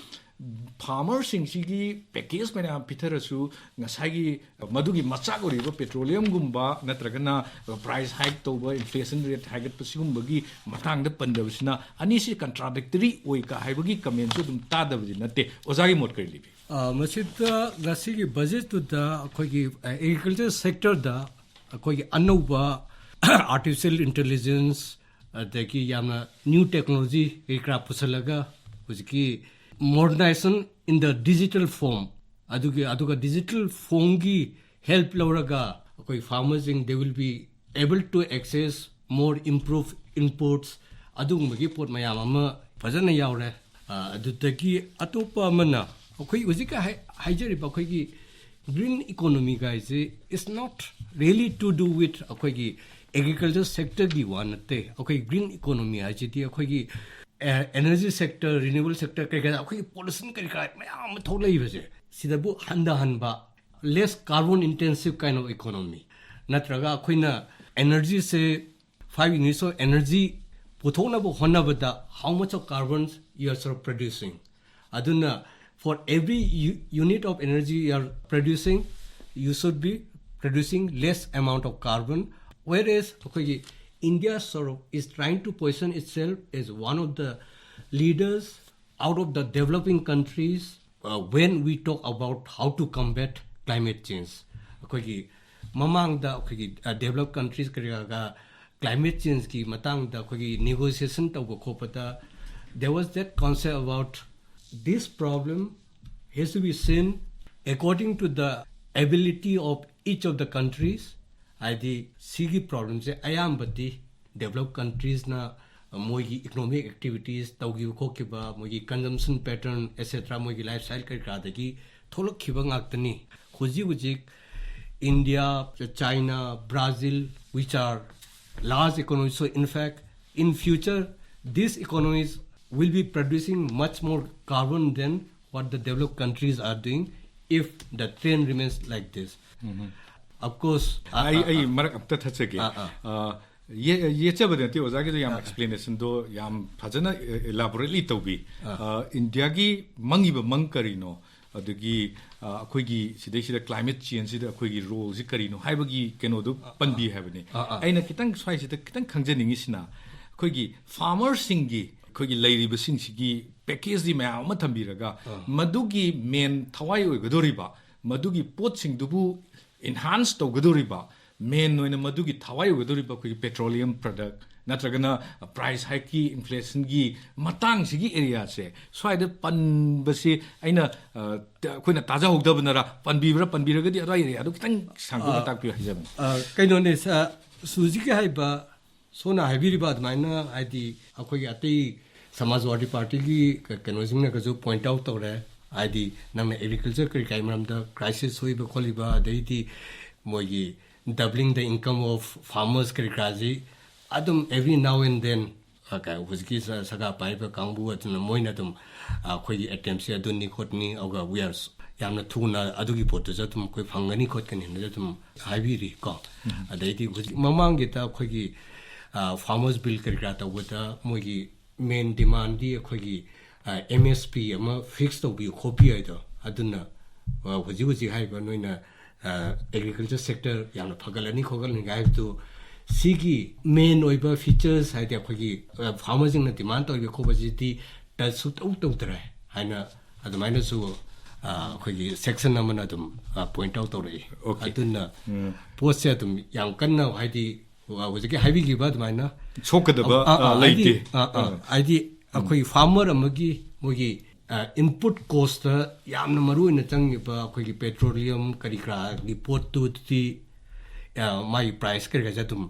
ꯐꯥꯔꯃꯔꯁꯤꯡꯁꯤꯒꯤ ꯄꯦꯀꯦꯖ ꯃꯌꯥꯝ ꯄꯤꯊꯔꯁꯨ ꯉꯁꯥꯏꯒꯤ ꯃꯗꯨꯒꯤ ꯃꯆꯥꯛ ꯑꯣꯏꯔꯤꯕ ꯄꯦꯇ꯭ꯔꯣꯂꯤꯌꯝꯒꯨꯝꯕ ꯅꯠꯇ꯭ꯔꯒꯅ ꯄ꯭ꯔꯥꯏꯁ ꯍꯥꯏꯛ ꯇꯧꯕ, ꯏꯟꯐ꯭ꯂꯦꯁꯟ ꯔꯦꯠ ꯍꯥꯏꯒꯠꯄ ꯁꯤꯒꯨꯝꯕꯒꯤ ꯃꯇꯥꯡꯗ ꯄꯟꯗꯕꯁꯤꯅ ꯑꯅꯤꯁꯤ ꯀꯟꯇ꯭ꯔꯥꯗꯤꯛꯇꯔꯤ ꯑꯣꯏ ꯀ ꯍꯥꯏꯕꯒꯤ ꯀꯃꯦꯟꯁꯨ ꯑꯗꯨꯝ ꯇꯥꯗꯕꯗꯤ ꯅꯠꯇꯦ꯫ ꯑꯣꯖꯥꯒꯤ ꯃꯣꯠ ꯀꯔꯤ ꯂꯩꯕꯤ? ꯑ, ꯃꯁꯤꯗ ꯉꯁꯤꯒꯤ ꯕꯖꯦꯠꯇꯨꯗ ꯑꯩꯈꯣꯏꯒꯤ, ꯑ, ꯑꯦꯒ꯭ꯔꯤꯀꯜꯆꯔ ꯁꯦꯛꯇꯔꯗ ꯑꯩꯈꯣꯏꯒꯤ ꯑꯅꯧꯕ ꯑꯥꯔꯇꯤꯐꯤꯁꯤꯌꯦꯜ ꯏꯟꯇꯦꯂꯤꯖꯦꯟꯁ, ꯑꯗꯒꯤ ꯌꯥꯝꯅ ꯅ꯭ꯌꯨ ꯇꯦꯛꯅꯣꯂꯣꯖꯤ ꯀꯔꯤ ꯀꯔꯥ ꯄꯨꯁꯜꯂꯒ ꯍꯧꯖꯤꯛꯀꯤ modernization in the digital form, ꯑꯗꯨꯒꯤ, ꯑꯗꯨꯒ ꯗꯤꯖꯤꯇꯦꯜ ꯐꯣꯝꯒꯤ ꯍꯦꯜꯞ ꯂꯧꯔꯒ ꯑꯩꯈꯣꯏ ꯐꯥꯔꯃꯔꯁꯤꯡ, they will be able to access more improved inputs, ꯑꯗꯨꯒꯨꯝꯕꯒꯤ ꯄꯣꯠ ꯃꯌꯥꯝ ꯑꯃ ꯐꯖꯅ ꯌꯥꯎꯔꯦ꯫ ꯑ, ꯑꯗꯨꯗꯒꯤ ꯑꯇꯣꯞꯄ ꯑꯃꯅ ꯑꯩꯈꯣꯏ ꯍꯧꯖꯤꯛ ꯍꯥꯏ-, ꯍꯥꯏꯖꯔꯤꯕ ꯑꯩꯈꯣꯏꯒꯤ green economy ꯒꯥꯏꯁꯦ is not really to do with ꯑꯩꯈꯣꯏꯒꯤ ꯑꯦꯒ꯭ꯔꯤꯀꯜꯆꯔ ꯁꯦꯛꯇꯔꯒꯤ ꯋꯥ ꯅꯠꯇꯦ꯫ ꯑꯩꯈꯣꯏ green economy ꯍꯥꯏꯁꯤꯗꯤ ꯑꯩꯈꯣꯏꯒꯤ, ꯑ, energy sector, renewable sector ꯀꯩꯀꯥ ꯑꯩꯈꯣꯏꯒꯤ pollution ꯀꯔꯤ ꯀꯔꯥ ꯃꯌꯥꯝ ꯑꯃ ꯊꯣꯛꯂꯛꯏꯕꯁꯦ, ꯁꯤꯗꯕꯨ ꯍꯟꯊꯍꯟꯕ, less carbon intensive kind of economy, ꯅꯠꯇ꯭ꯔꯒ ꯑꯩꯈꯣꯏꯅ energy say five units of energy ꯄꯨꯊꯣꯛꯅꯕ ꯍꯣꯠꯅꯕꯗ how much of carbon you are producing, ꯑꯗꯨꯅ for every unit of energy you are producing, you should be producing less amount of carbon. Whereas ꯑꯩꯈꯣꯏꯒꯤ India sort of is trying to position itself as one of the leaders out of the developing countries uh, when we talk about how to combat climate change. ꯑꯩꯈꯣꯏꯒꯤ ꯃꯃꯥꯡꯗ ꯑꯩꯈꯣꯏꯒꯤ developed countries ꯀꯔꯤꯒ climate changeꯀꯤ ꯃꯇꯥꯡꯗ ꯑꯩꯈꯣꯏꯒꯤ negotiation ꯇꯧꯕ ꯈꯣꯠꯄꯗ there was that concept about this problem has to be seen according to the ability of each of the countries. ꯍꯥꯏꯗꯤ ꯁꯤꯒꯤ problemꯁꯦ ꯑꯌꯥꯝꯕꯗꯤ developed countries ꯅ ꯃꯣꯏꯒꯤ economic activities ꯇꯧꯈꯤꯕ ꯈꯣꯠꯈꯤꯕ, ꯃꯣꯏꯒꯤ consumption pattern, et cetera, ꯃꯣꯏꯒꯤ lifestyle ꯀꯔꯤ ꯀꯔꯥꯗꯒꯤ ꯊꯣꯛꯂꯛꯈꯤꯕ ꯉꯥꯛꯇꯅꯤ꯫ ꯍꯧꯖꯤꯛ ꯍꯧꯖꯤꯛ India, China, Brazil, which are large economies. So in fact, in future, these economies will be producing much more carbon than what the developed countries are doing if the trend remains like this. Of course, uh, ꯑꯩ uh, ꯑꯩ uh, ꯃꯔꯛ ꯑꯝꯇ ꯊꯠꯆꯒꯦ꯫ ꯑꯥ, ꯑꯥ꯫ ꯑ, ꯌꯦ- ꯌꯦꯠꯆꯕꯗꯤ ꯅꯠꯇꯦ, ꯑꯣꯖꯥꯒꯤꯗꯣ ꯌꯥꯝ explanationꯗꯣ ꯌꯥꯝ ꯐꯖꯅ elaborately ꯇꯧꯕꯤ꯫ ꯑ, ꯏꯟꯗꯤꯌꯥꯒꯤ ꯃꯪꯉꯤꯕ ꯃꯪ ꯀꯔꯤꯅꯣ, ꯑꯗꯒꯤ ꯑ, ꯑꯩꯈꯣꯏꯒꯤ ꯁꯤꯗꯩꯁꯤꯗ climate changeꯁꯤꯗ ꯑꯩꯈꯣꯏꯒꯤ roleꯁꯤ ꯀꯔꯤꯅꯣ ꯍꯥꯏꯕꯒꯤ ꯀꯩꯅꯣꯗꯣ ꯄꯟꯕꯤ ꯍꯥꯏꯕꯅꯤ꯫ ꯑꯥ, ꯑꯥ꯫ ꯑꯩꯅ ꯈꯤꯇꯪ ꯁ꯭ꯋꯥꯏꯁꯤꯗ ꯈꯤꯇꯪ ꯈꯪꯖꯅꯤꯡꯉꯤꯁꯤꯅ, ꯑꯩꯈꯣꯏꯒꯤ farmerꯁꯤꯡꯒꯤ, ꯑꯩꯈꯣꯏꯒꯤ ꯂꯩꯔꯤꯕꯁꯤꯡꯁꯤꯒꯤ packageꯗꯤ ꯃꯌꯥꯝ ꯑꯃ ꯊꯝꯕꯤꯔꯒ, ꯃꯗꯨꯒꯤ main ꯊꯋꯥꯏ ꯑꯣꯏꯒꯗꯧꯔꯤꯕ, ꯃꯗꯨꯒꯤ ꯄꯣꯠꯁꯤꯡꯗꯨꯕꯨ enhance ꯇꯧꯒꯗꯧꯔꯤꯕ, main ꯑꯣꯏꯅ ꯃꯗꯨꯒꯤ ꯊꯋꯥꯏ ꯑꯣꯏꯒꯗꯧꯔꯤꯕ ꯑꯩꯈꯣꯏꯒꯤ petroleum product ꯅꯠꯇ꯭ꯔꯒꯅ price hikeꯀꯤ, inflationꯒꯤ ꯃꯇꯥꯡꯁꯤꯒꯤ areaꯁꯦ ꯁ꯭ꯋꯥꯏꯗ ꯄꯟꯕꯁꯤ ꯑꯩꯅ, ꯑ, ꯇ- ꯑꯩꯈꯣꯏꯅ ꯇꯥꯖꯍꯧꯗꯕꯅꯔ, ꯄꯟꯕꯤꯕ꯭ꯔꯥ? ꯄꯟꯕꯤꯔꯒꯗꯤ ꯑꯗꯨꯋꯥꯏ areaꯗꯨ ꯈꯤꯇꯪ ꯁꯥꯡꯗꯣꯛꯅ ꯑ, ꯇꯥꯛꯄꯤꯌꯨ ꯍꯥꯏꯖꯕꯅꯤ꯫ ꯑ, ꯀꯩꯅꯣꯅꯦ ꯁ- ꯁꯨꯖꯤꯛꯀꯤ ꯍꯥꯏꯕ, ꯁꯣꯝꯅ ꯍꯥꯏꯕꯤꯔꯤꯕ ꯑꯗꯨꯃꯥꯏꯅ, ꯍꯥꯏꯗꯤ ꯑꯩꯈꯣꯏꯒꯤ ꯑꯇꯩ ꯁꯃꯥꯖꯋꯥꯗꯤ ꯄꯥꯔꯇꯤꯒꯤ ꯀ- ꯀꯩꯅꯣꯁꯤꯡꯅꯒꯁꯨ point out ꯇꯧꯔꯦ꯫ ꯍꯥꯏꯗꯤ ꯅꯪꯅ agriculture ꯀꯔꯤ ꯀꯔꯥꯒꯤ ꯃꯔꯝꯗ crisis ꯊꯣꯛꯏꯕ ꯈꯣꯠꯂꯤꯕ, ꯑꯗꯩꯗꯤ ꯃꯣꯏꯒꯤ doubling the income of farmers ꯀꯔꯤ ꯀꯔꯥꯁꯤ ꯑꯗꯨꯝ every now and then, ꯑ, ꯀ- ꯍꯧꯖꯤꯛꯀꯤ ꯁ- ꯁꯔꯀꯥꯔ ꯄꯥꯏꯔꯤꯕ ꯀꯥꯡꯕꯨ ꯑꯗꯨꯅ ꯃꯣꯏꯅ ꯑꯗꯨꯝ, ꯑ, ꯑꯩꯈꯣꯏꯒꯤ attemptꯁꯦ ꯑꯗꯨꯅꯤ ꯈꯣꯠꯅꯤ, ꯑꯗꯨꯒ we are ꯌꯥꯝꯅ ꯊꯨꯅ ꯑꯗꯨꯒꯤ ꯄꯣꯠꯇꯨꯁꯨ ꯑꯗꯨꯝ ꯑꯩꯈꯣꯏ ꯐꯪꯒꯅꯤ ꯈꯣꯠꯀꯅꯤ ꯍꯥꯏꯅ ꯑꯗꯨꯝ ꯍꯥꯏꯕꯤꯔꯤ ꯀꯣ꯫ ꯑꯗꯩꯗꯤ ꯍꯧꯖꯤꯛ ꯃꯃꯥꯡꯒꯤꯗ ꯑꯩꯈꯣꯏꯒꯤ, ꯑ, farmers bill ꯀꯔꯤ ꯀꯔꯥ ꯇꯧꯕꯗ ꯃꯣꯏꯒꯤ main demandꯗꯤ ꯑꯩꯈꯣꯏꯒꯤ ꯑꯦꯝ ꯑꯦꯁ ꯄꯤ ꯑꯃ ꯐꯤꯛꯁ ꯇꯧꯕꯤꯌꯨ ꯈꯣꯠꯄꯤꯌꯨ ꯍꯥꯏꯗꯣ꯫ ꯑꯗꯨꯅ ꯑ, ꯍꯧꯖꯤꯛ ꯍꯧꯖꯤꯛ ꯍꯥꯏꯔꯤꯕ ꯅꯣꯏꯅ ꯑꯦꯒ꯭ꯔꯤꯀꯜꯆꯔ ꯁꯦꯛꯇꯔ ꯌꯥꯝꯅ ꯐꯒꯠꯂꯅꯤ ꯈꯣꯠꯀꯠꯂꯅꯤ ꯍꯥꯏꯕꯗꯨ, ꯁꯤꯒꯤ ꯃꯦꯟ ꯑꯣꯏꯕ ꯐꯤꯆꯔꯁ ꯍꯥꯏꯗꯤ ꯑꯩꯈꯣꯏꯒꯤ ꯐꯥꯔꯃꯔꯁꯤꯡꯅ ꯗꯤꯃꯥꯟ ꯇꯧꯔꯤꯕ ꯈꯣꯠꯄꯁꯤꯗꯤ ꯇꯁ ꯁꯨꯇꯧ ꯇꯧꯗ꯭ꯔꯦ ꯍꯥꯏꯅ ꯑꯗꯨꯃꯥꯏꯅꯁꯨ ꯑ, ꯑꯩꯈꯣꯏꯒꯤ ꯁꯦꯛꯁꯟ ꯑꯃꯅ ꯑꯗꯨꯝ ꯄꯣꯏꯟꯠ ꯑꯥꯎꯠ ꯇꯧꯔꯛꯏ꯫ Okay. ꯑꯗꯨꯅ ꯄꯣꯠꯁꯦ ꯑꯗꯨꯝ ꯌꯥꯝ ꯀꯟꯅ ꯍꯥꯏꯗꯤ ꯑ, ꯍꯧꯖꯤꯛꯀꯤ ꯍꯥꯏꯕꯤꯈꯤꯕ ꯑꯗꯨꯃꯥꯏꯅ ꯁꯣꯛꯀꯗꯕ ꯑ, ꯑ, ꯑ, ꯍꯥꯏꯗꯤ, ꯂꯩꯇꯦ꯫ ꯑ, ꯑ, ꯑ. ꯍꯥꯏꯗꯤ ꯑꯩꯈꯣꯏ ꯐꯥꯔꯃꯔ ꯑꯃꯒꯤ ꯃꯣꯏꯒꯤ ꯏꯟꯄꯨꯠ ꯀꯣꯁꯇ ꯌꯥꯝꯅ ꯃꯔꯨ ꯑꯣꯏꯅ ꯆꯪꯉꯤꯕ ꯑꯩꯈꯣꯏꯒꯤ ꯄꯦꯇ꯭ꯔꯣꯂꯤꯌꯝ ꯀꯔꯤ ꯀꯔꯥꯒꯤ ꯄꯣꯠꯇꯨꯗꯤ ꯑ, ꯃꯥꯒꯤ ꯄ꯭ꯔꯥꯏꯁ ꯀꯔꯤ ꯀꯔꯥꯁꯦ ꯑꯗꯨꯝ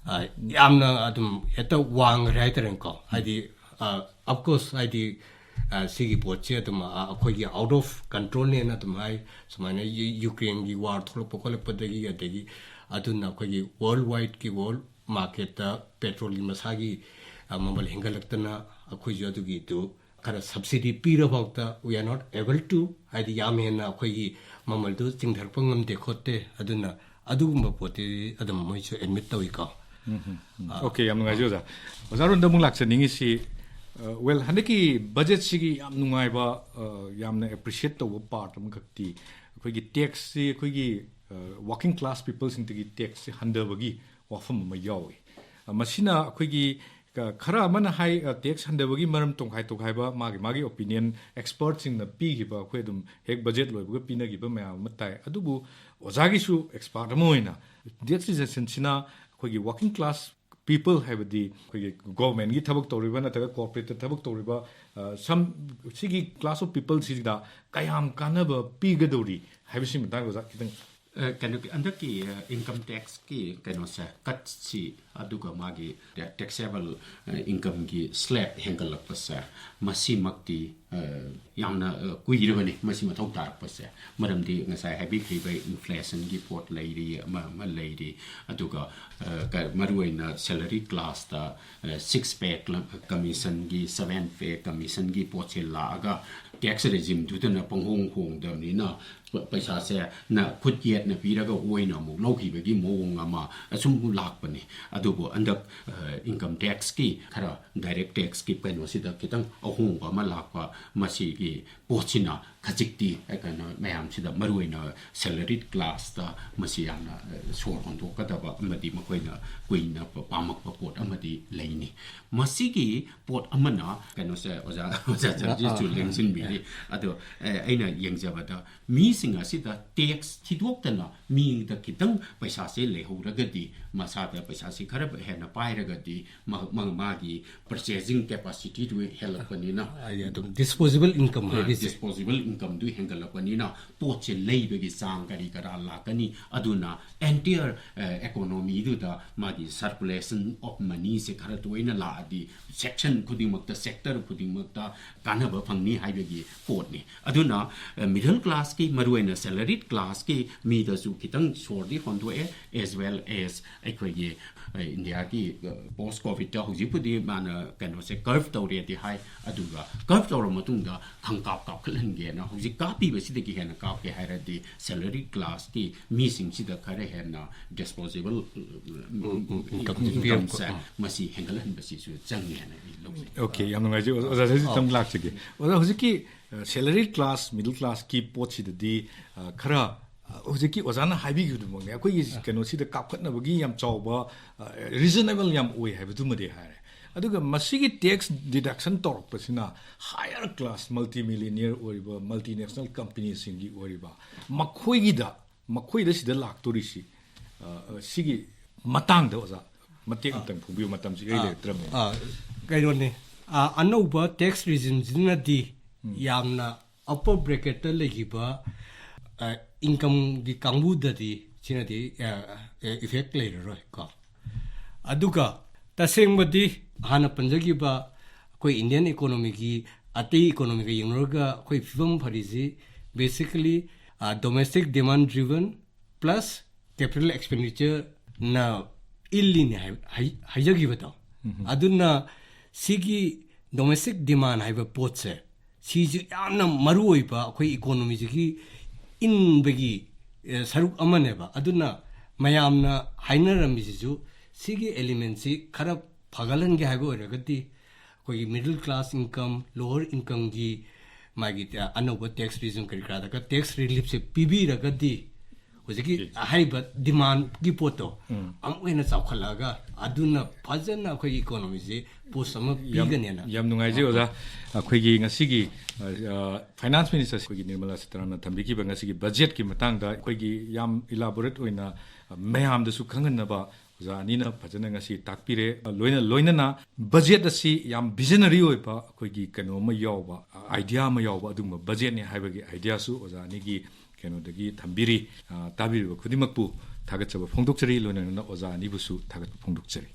ꯑ, ꯌꯥꯝꯅ ꯑꯗꯨꯝ ꯍꯦꯛꯇ ꯋꯥꯡꯈ꯭ꯔꯦ ꯍꯥꯏꯇꯥꯔꯦꯀꯣ꯫ ꯍꯥꯏꯗꯤ ꯑꯐꯀꯣꯔꯁ ꯍꯥꯏꯗꯤ ꯑ, ꯁꯤꯒꯤ ꯄꯣꯠꯁꯦ ꯑꯗꯨꯝ ꯑ, ꯑꯩꯈꯣꯏꯒꯤ ꯑꯥꯎꯠ ꯑꯣꯐ ꯀꯟꯇ꯭ꯔꯣꯜꯅꯦꯅ ꯑꯗꯨꯝ ꯍꯥꯏ꯫ ꯁꯨꯃꯥꯏꯅ ꯌꯨ- ꯌꯨꯀ꯭ꯔꯦꯟꯒꯤ ꯋꯥꯔ ꯊꯣꯛꯂꯛꯄ ꯈꯣꯠꯂꯛꯄꯗꯒꯤ, ꯑꯗꯒꯤ ꯑꯗꯨꯅ ꯑꯩꯈꯣꯏꯒꯤ ꯋꯥꯔꯜ ꯋꯥꯏꯗꯀꯤ ꯋꯥꯔꯜ ꯃꯥꯔꯀꯦꯠꯇ ꯄꯦꯇ꯭ꯔꯣꯜꯒꯤ ꯃꯁꯥꯒꯤ ꯑ, ꯃꯃꯜ ꯍꯦꯟꯒꯠꯂꯛꯇꯅ ꯑꯩꯈꯣꯏꯁꯨ ꯑꯗꯨꯒꯤꯗꯨ ꯈꯔ subsidy ꯄꯤꯔꯐꯥꯎꯗ we are not able to, ꯍꯥꯏꯗꯤ ꯌꯥꯝ ꯍꯦꯟꯅ ꯑꯩꯈꯣꯏꯒꯤ ꯃꯃꯜꯗꯨ ꯆꯤꯡꯊꯔꯛꯄ ꯉꯝꯗꯦ ꯈꯣꯠꯇꯦ꯫ ꯑꯗꯨꯅ ꯑꯗꯨꯒꯨꯝꯕ ꯄꯣꯠꯇꯤ ꯑꯗꯨꯝ ꯃꯣꯏꯁꯨ ꯑꯦꯗꯃꯤꯠ ꯇꯧꯏꯀꯣ꯫ ꯑꯣꯀꯦ, ꯌꯥꯝ ꯅꯨꯡꯉꯥꯏꯖꯩ ꯑꯣꯖꯥ꯫ ꯑꯣꯖꯥ ꯔꯣꯟꯗ ꯑꯃꯨꯛ ꯂꯥꯛꯆꯅꯤꯡꯉꯤꯁꯤ, ꯋꯦꯜ, ꯍꯟꯗꯛꯀꯤ ꯕꯖꯦꯠꯁꯤꯒꯤ ꯌꯥꯝ ꯅꯨꯡꯉꯥꯏꯕ, ꯑ, ꯌꯥꯝꯅ ꯑꯦꯄ꯭ꯔꯤꯁꯤꯌꯦꯠ ꯇꯧꯕ ꯄꯥꯔꯠ ꯑꯃꯈꯛꯇꯤ ꯑꯩꯈꯣꯏꯒꯤ ꯇꯦꯛꯁꯁꯤ ꯑꯩꯈꯣꯏꯒꯤ ꯋꯥꯔꯀꯤꯡ ꯀ꯭ꯂꯥꯁ ꯄꯤꯄꯜꯁꯤꯡꯗꯒꯤ ꯇꯦꯛꯁꯁꯤ ꯍꯟꯊꯕꯒꯤ ꯋꯥꯐꯝ ꯑꯃ ꯌꯥꯎꯏ꯫ ꯑ, ꯃꯁꯤꯅ ꯑꯩꯈꯣꯏꯒꯤ ꯀ- ꯈꯔ ꯑꯃꯅ ꯍꯥꯏ, ꯑ, ꯇꯦꯛꯁ ꯍꯟꯊꯕꯒꯤ ꯃꯔꯝ ꯇꯣꯡꯈꯥꯏ ꯇꯣꯡꯈꯥꯏꯕ ꯃꯥꯒꯤ ꯃꯥꯒꯤ ꯑꯣꯄꯤꯅꯤꯌꯟ ꯑꯦꯛꯁꯄꯔꯠꯁꯤꯡꯅ ꯄꯤꯈꯤꯕ, ꯑꯩꯈꯣꯏ ꯑꯗꯨꯝ ꯍꯦꯛ ꯕꯖꯦꯠ ꯂꯣꯏꯕꯒ ꯄꯤꯅꯈꯤꯕ ꯃꯌꯥꯝ ꯑꯃ ꯇꯥꯏ꯫ ꯑꯗꯨꯕꯨ ꯑꯣꯖꯥꯒꯤꯁꯨ ꯑꯦꯛꯁꯄꯔꯠ ꯑꯃ ꯑꯣꯏꯅ ꯇꯦꯛꯁ ꯔꯤꯖꯦꯛꯁꯟꯁꯤꯅ ꯑꯩꯈꯣꯏꯒꯤ ꯋꯥꯔꯀꯤꯡ ꯀ꯭ꯂꯥꯁ ꯄꯤꯄꯜ ꯍꯥꯏꯕꯗꯤ ꯑꯩꯈꯣꯏꯒꯤ ꯒꯣꯔꯃꯦꯟꯒꯤ ꯊꯕꯛ ꯇꯧꯔꯤꯕ ꯅꯠꯇ꯭ꯔꯒ ꯀꯣꯔꯄꯣꯔꯦꯠꯇ ꯊꯕꯛ ꯇꯧꯔꯤꯕ, ꯑ, ꯁꯝ ꯁꯤꯒꯤ ꯀ꯭ꯂꯥꯁ ꯑꯣꯐ ꯄꯤꯄꯜꯁꯤꯗ ꯀꯌꯥꯝ ꯀꯥꯟꯅꯕ ꯄꯤꯒꯗꯧꯔꯤ ꯍꯥꯏꯕꯁꯤ ꯃꯇꯥꯡꯗ ꯑꯣꯖꯥ ꯈꯤꯇꯪ ꯑ, ꯀꯩꯅꯣꯒꯤ ꯍꯟꯗꯛꯀꯤ ꯏꯟꯀꯝ ꯇꯦꯛꯁꯀꯤ ꯀꯩꯅꯣꯁꯦ, ꯀꯠꯁꯤ, ꯑꯗꯨꯒ ꯃꯥꯒꯤ ꯇꯦꯛꯁꯦꯕꯜ ꯏꯟꯀꯝꯒꯤ ꯁ꯭ꯂꯦꯕ ꯍꯦꯟꯒꯠꯂꯛꯄꯁꯦ, ꯃꯁꯤꯃꯛꯇꯤ ꯑ, ꯌꯥꯝꯅ ꯑ, ꯀꯨꯏꯔꯕꯅꯤ ꯃꯁꯤ ꯃꯊꯧ ꯇꯥꯔꯛꯄꯁꯦ꯫ ꯃꯔꯝꯗꯤ ꯉꯁꯥꯏ ꯍꯥꯏꯕꯤꯈ꯭ꯔꯤꯕ ꯏꯟꯐ꯭ꯂꯦꯁꯟꯒꯤ ꯄꯣꯠ ꯂꯩꯔꯤ, ꯑꯃ ꯑꯃ ꯂꯩꯔꯤ, ꯑꯗꯨꯒ ꯑ, ꯀ- ꯃꯔꯨꯑꯣꯏꯅ ꯁꯦꯂꯔꯤ ꯀ꯭ꯂꯥꯁꯇ ꯁꯤꯛꯁ ꯄꯦ ꯀꯃꯤꯁꯟꯒꯤ, ꯁꯚꯦꯟ ꯄꯦ ꯀꯃꯤꯁꯟꯒꯤ ꯄꯣꯠꯁꯦ ꯂꯥꯛꯑꯒ ꯇꯦꯛꯁ ꯔꯦꯖꯤꯝꯗꯨꯗꯅ ꯄꯪꯍꯣꯡ ꯍꯣꯡꯗꯕꯅꯤꯅ ꯄꯩꯁꯥꯁꯦ ꯅ ꯈꯨꯠ ꯌꯦꯠꯅ ꯄꯤꯔꯒ ꯑꯣꯏꯅ ꯑꯃꯨꯛ ꯂꯧꯈꯤꯕꯒꯤ ꯃꯑꯣꯡ ꯑꯃ ꯑꯁꯨꯝ ꯂꯥꯛꯄꯅꯤ꯫ ꯑꯗꯨꯕꯨ ꯍꯟꯗꯛ ꯏꯟꯀꯝ ꯇꯦꯛꯁꯀꯤ ꯈꯔ ꯗꯥꯏꯔꯦꯛ ꯇꯦꯛꯁꯀꯤ ꯀꯩꯅꯣꯁꯤꯗ ꯈꯤꯇꯪ ꯑꯍꯣꯡꯕ ꯑꯃ ꯂꯥꯛꯄ, ꯃꯁꯤꯒꯤ ꯄꯣꯠꯁꯤꯅ ꯈꯖꯤꯛꯇꯤ ꯀꯩꯅꯣ ꯃꯌꯥꯝꯁꯤꯗ, ꯃꯔꯨꯑꯣꯏꯅ ꯁꯦꯂꯔꯤꯠ ꯀ꯭ꯂꯥꯁꯇ ꯃꯁꯤ ꯌꯥꯝꯅ ꯁꯣꯔ ꯍꯣꯟꯗꯣꯛꯀꯗꯕ ꯑꯃꯗꯤ ꯃꯈꯣꯏꯅ ꯀꯨꯏꯅ ꯄꯥꯝꯃꯛꯄ ꯄꯣꯠ ꯑꯃꯗꯤ ꯂꯩꯅꯤ꯫ ꯃꯁꯤꯒꯤ ꯄꯣꯠ ꯑꯃꯅ ꯀꯩꯅꯣꯁꯦ, ꯑꯣꯖꯥ ꯑꯣꯖꯥ ꯖꯒꯖꯤꯠꯁꯨ ꯂꯦꯡꯁꯤꯟꯕꯤꯔꯤ꯫ ꯑꯗꯣ ꯑꯩꯅ ꯌꯦꯡꯖꯕꯗ ꯃꯤꯁꯤꯡ ꯑꯁꯤꯗ ꯇꯦꯛꯁ ꯊꯤꯗꯣꯛꯇꯅ ꯃꯤꯗ ꯈꯤꯇꯪ ꯄꯩꯁꯥꯁꯦ ꯂꯩꯍꯧꯔꯒꯗꯤ, ꯃꯁꯥꯗ ꯄꯩꯁꯥꯁꯦ ꯈꯔ ꯍꯦꯟꯅ ꯄꯥꯏꯔꯒꯗꯤ ꯃꯥꯒꯤ ꯄꯔꯆꯦꯖꯤꯡ ꯀꯦꯄꯥꯁꯤꯇꯤꯗꯨ ꯍꯦꯜꯂꯛꯄꯅꯤꯅ, ꯑꯗꯨꯝ ꯗꯤꯁꯄꯣꯖꯤꯕꯜ ꯏꯟꯀꯝ ꯍꯥꯏꯔꯤꯁꯦ, ꯗꯤꯁꯄꯣꯖꯤꯕꯜ ꯏꯟꯀꯝꯗꯨ ꯍꯦꯟꯒꯠꯂꯛꯄꯅꯤꯅ ꯄꯣꯠꯁꯦ ꯂꯩꯕꯒꯤ ꯆꯥꯡ ꯀꯔꯤ ꯀꯔꯥ ꯂꯥꯛꯀꯅꯤ꯫ ꯑꯗꯨꯅ ꯑꯦꯟꯇꯤꯌꯔ ꯑꯦꯀꯣꯅꯣꯃꯤꯗꯨꯗ ꯃꯥꯒꯤ ꯁꯔꯀꯨꯂꯦꯁꯟ ꯑꯣꯐ ꯃꯅꯤꯁꯦ ꯈꯔ ꯇꯣꯏꯅ ꯂꯥꯛꯑꯗꯤ ꯁꯦꯛꯁꯟ ꯈꯨꯗꯤꯡꯃꯛꯇ, ꯁꯦꯛꯇꯔ ꯈꯨꯗꯤꯡꯃꯛꯇ ꯀꯥꯟꯅꯕ ꯐꯪꯅꯤ ꯍꯥꯏꯕꯒꯤ ꯄꯣꯠꯅꯤ꯫ ꯑꯗꯨꯅ ꯃꯤꯗꯜ ꯀ꯭ꯂꯥꯁꯀꯤ, ꯃꯔꯨꯑꯣꯏꯅ ꯁꯦꯂꯔꯤꯠ ꯀ꯭ꯂꯥꯁꯀꯤ ꯃꯤꯗꯁꯨ ꯈꯤꯇꯪ ꯁꯣꯔꯗꯤ ꯍꯣꯟꯗꯣꯛꯑꯦ, ꯑꯦꯖ ꯋꯦꯜ ꯑꯦꯖ ꯑꯩꯈꯣꯏꯒꯤ ꯏꯟꯗꯤꯌꯥꯒꯤ ꯄꯣꯁ ꯀꯣꯚꯤꯠꯇ ꯍꯧꯖꯤꯛꯄꯨꯗꯤ ꯃꯥꯅ ꯀꯩꯅꯣꯁꯦ ꯀꯔꯞ ꯇꯧꯔꯦꯗꯤ ꯍꯥꯏ꯫ ꯑꯗꯨꯒ ꯀꯔꯞ ꯇꯧꯔ ꯃꯇꯨꯡꯗ ꯈꯪꯀꯥꯞ ꯀꯥꯞꯈꯠꯍꯟꯒꯦꯅ ꯍꯧꯖꯤꯛ ꯀꯥꯞꯄꯤꯕꯁꯤꯗꯒꯤ ꯍꯦꯟꯅ ꯀꯥꯞꯀꯦ ꯍꯥꯏꯔꯗꯤ ꯁꯦꯂꯔꯤ ꯀ꯭ꯂꯥꯁꯀꯤ ꯃꯤꯁꯤꯡꯁꯤꯗ ꯈꯔ ꯍꯦꯟꯅ ꯗꯤꯁꯄꯣꯖꯦꯕꯜ ꯏꯟꯀꯝꯁꯦ ꯃꯁꯤ ꯍꯦꯟꯒꯠꯍꯟꯕꯁꯤꯁꯨ ꯆꯪꯉꯦꯅ ꯑꯩ ꯂꯧꯖꯩ꯫ ꯑꯣꯀꯦ, ꯌꯥꯝ ꯅꯨꯡꯉꯥꯏꯖꯩ꯫ ꯑꯣꯖꯥ ꯁꯤꯁꯨ ꯇꯪ ꯂꯥꯛꯆꯒꯦ꯫ ꯑꯣꯖꯥ, ꯍꯧꯖꯤꯛꯀꯤ ꯁꯦꯂꯔꯤ ꯀ꯭ꯂꯥꯁ, ꯃꯤꯗꯜ ꯀ꯭ꯂꯥꯁꯀꯤ ꯄꯣꯠꯁꯤꯗꯗꯤ ꯈꯔ ꯍꯧꯖꯤꯛꯀꯤ ꯑꯣꯖꯥꯅ ꯍꯥꯏꯕꯤꯈꯤꯕꯗꯨꯃꯛꯅꯦ, ꯑꯩꯈꯣꯏꯒꯤ ꯀꯩꯅꯣꯁꯤꯗ ꯀꯥꯞꯈꯠꯅꯕꯒꯤ ꯌꯥꯝ ꯆꯥꯎꯕ ꯔꯤꯖꯅꯦꯕꯜ ꯌꯥꯝ ꯑꯣꯏ ꯍꯥꯏꯕꯗꯨꯃꯗꯤ ꯍꯥꯏꯔꯦ꯫ ꯑꯗꯨꯒ ꯃꯁꯤꯒꯤ ꯇꯦꯛꯁ ꯗꯤꯗꯛꯁꯟ ꯇꯧꯔꯛꯄꯁꯤꯅ ꯍꯥꯌꯔ ꯀ꯭ꯂꯥꯁ ꯃꯜꯇꯤ ꯃꯤꯂꯤꯅꯤꯌꯔ ꯑꯣꯏꯔꯤꯕ ꯃꯜꯇꯤ ꯅꯦꯁꯅꯦꯜ ꯀꯝꯄꯅꯤꯁꯤꯡꯒꯤ ꯑꯣꯏꯔꯤꯕ ꯃꯈꯣꯏꯒꯤꯗ, ꯃꯈꯣꯏꯗ ꯁꯤꯗ ꯂꯥꯛꯇꯣꯔꯤꯁꯤ ꯁꯤꯒꯤ ꯃꯇꯥꯡꯗ ꯑꯣꯖꯥ ꯃꯇꯦꯛ ꯑꯃꯇꯪ ꯐꯣꯡꯕꯤꯌꯨ, ꯃꯇꯝꯁꯤ ꯏꯔꯩ ꯂꯩꯔꯛꯇ꯭ꯔꯕꯅꯤꯅ꯫ ꯀꯩꯅꯣꯅꯤ, ꯑꯅꯧꯕ ꯇꯦꯛꯁ ꯔꯤꯖꯤꯝꯁꯤꯅꯗꯤ ꯌꯥꯝꯅ ꯑꯞꯄꯔ ꯕ꯭ꯔꯦꯀꯦꯠꯇ ꯂꯩꯈꯤꯕ ꯏꯟꯀꯝꯒꯤ ꯀꯥꯡꯕꯨꯗꯗꯤ ꯁꯤꯅꯗꯤ ꯏꯐꯦꯛ ꯂꯩꯔꯔꯣꯏ ꯀꯣ꯫ ꯑꯗꯨꯒ ꯇꯁꯦꯡꯕꯗꯤ ꯍꯥꯟꯅ ꯄꯟꯖꯈꯤꯕ ꯑꯩꯈꯣꯏ ꯏꯟꯗꯤꯌꯟ ꯏꯀꯣꯅꯣꯃꯤꯒꯤ ꯑꯇꯩ ꯏꯀꯣꯅꯣꯃꯤꯒ ꯌꯦꯡꯅꯔꯒ ꯑꯩꯈꯣꯏ ꯐꯤꯕꯝ ꯐꯔꯤꯁꯤ basically domestic demand driven plus capital expenditure ꯅ ꯏꯜꯂꯤꯅꯦ ꯍꯥꯏ-, ꯍꯥꯏ-, ꯍꯥꯏꯖꯈꯤꯕꯗꯣ꯫ ꯑꯗꯨꯅ ꯁꯤꯒꯤ ꯗꯣꯃꯦꯁꯇꯤꯛ ꯗꯤꯃꯥꯟ ꯍꯥꯏꯕ ꯄꯣꯠꯁꯦ, ꯁꯤꯁꯨ ꯌꯥꯝꯅ ꯃꯔꯨ ꯑꯣꯏꯕ ꯑꯩꯈꯣꯏ ꯏꯀꯣꯅꯣꯃꯤꯁꯤꯒꯤ ꯏꯟꯕꯒꯤ ꯑꯦ, ꯁꯔꯨꯛ ꯑꯃꯅꯦꯕ꯫ ꯑꯗꯨꯅ ꯃꯌꯥꯝꯅ ꯍꯥꯏꯅꯔꯝꯃꯤꯁꯤꯁꯨ ꯁꯤꯒꯤ ꯑꯦꯂꯤꯃꯦꯟꯁꯤ ꯈꯔ ꯐꯒꯠꯍꯟꯒꯦ ꯍꯥꯏꯕ ꯑꯣꯏꯔꯒꯗꯤ ꯑꯩꯈꯣꯏꯒꯤ ꯃꯤꯗꯜ ꯀ꯭ꯂꯥꯁ ꯏꯟꯀꯝ, ꯂꯣꯋꯔ ꯏꯟꯀꯝꯒꯤ ꯃꯥꯒꯤ ꯑꯅꯧꯕ ꯇꯦꯛꯁ ꯔꯤꯖꯟ ꯀꯔꯤ ꯀꯔꯥꯗꯒ ꯇꯦꯛꯁ ꯔꯤꯂꯤꯐꯁꯦ ꯄꯤꯕꯤꯔꯒꯗꯤ ꯍꯧꯖꯤꯛꯀꯤ ꯍꯥꯏꯔꯤꯕ ꯗꯤꯃꯥꯟꯒꯤ ꯄꯣꯠꯇꯣ ꯑꯃꯨꯛ ꯍꯦꯟꯅ ꯆꯥꯎꯈꯠꯂꯛꯑꯒ ꯑꯗꯨꯅ ꯐꯖꯅ ꯑꯩꯈꯣꯏꯒꯤ ꯏꯀꯣꯅꯣꯃꯤꯁꯦ ꯄꯨꯁ ꯑꯃ ꯄꯤꯒꯅꯦꯅ꯫ ꯌꯥꯝ ꯅꯨꯡꯉꯥꯏꯖꯩ ꯑꯣꯖꯥ꯫ ꯑꯩꯈꯣꯏꯒꯤ ꯉꯁꯤꯒꯤ ꯐꯥꯏꯅꯥꯟꯁ ꯃꯤꯅꯤꯁꯇꯔ ꯑꯩꯈꯣꯏꯒꯤ ꯅꯤꯔꯃꯂꯥ ꯁꯤꯇꯥꯔꯥꯃꯟꯅ ꯊꯝꯕꯤꯈꯤꯕ ꯉꯁꯤꯒꯤ ꯕꯖꯦꯠꯀꯤ ꯃꯇꯥꯡꯗ ꯑꯩꯈꯣꯏꯒꯤ ꯌꯥꯝ ꯏꯂꯥꯕꯣꯔꯦꯠ ꯑꯣꯏꯅ ꯃꯌꯥꯝꯗꯁꯨ ꯈꯪꯍꯟꯅꯕ ꯑꯣꯖꯥ ꯑꯅꯤꯅ ꯐꯖꯅ ꯉꯁꯤ ꯇꯥꯛꯄꯤꯔꯦ꯫ ꯂꯣꯏꯅ ꯂꯣꯏꯅꯅ ꯕꯖꯦꯠ ꯑꯁꯤ ꯌꯥꯝ ꯚꯤꯖꯅꯔꯤ ꯑꯣꯏꯕ ꯑꯩꯈꯣꯏꯒꯤ ꯀꯩꯅꯣ ꯑꯃ ꯌꯥꯎꯕ, ꯑꯥꯏꯗꯤꯌꯥ ꯑꯃ ꯌꯥꯎꯕ ꯑꯗꯨꯒꯨꯝꯕ ꯕꯖꯦꯠꯅꯤ ꯍꯥꯏꯕꯒꯤ ꯑꯥꯏꯗꯤꯌꯥꯁꯨ ꯑꯣꯖꯥ ꯑꯅꯤꯒꯤ ꯀꯩꯅꯣꯗꯒꯤ ꯊꯝꯕꯤꯔꯤ꯫ ꯑ, ꯇꯥꯕꯤꯔꯤꯕ ꯈꯨꯗꯤꯡꯃꯛꯄꯨ ꯊꯥꯒꯠꯆꯕ ꯐꯣꯡꯗꯣꯛꯆꯔꯤ꯫ ꯂꯣꯏꯅꯅ ꯑꯣꯖꯥ ꯑꯅꯤꯕꯨꯁꯨ ꯊꯥꯒꯠꯄ ꯐꯣꯡꯗꯣꯛꯆꯔꯤ꯫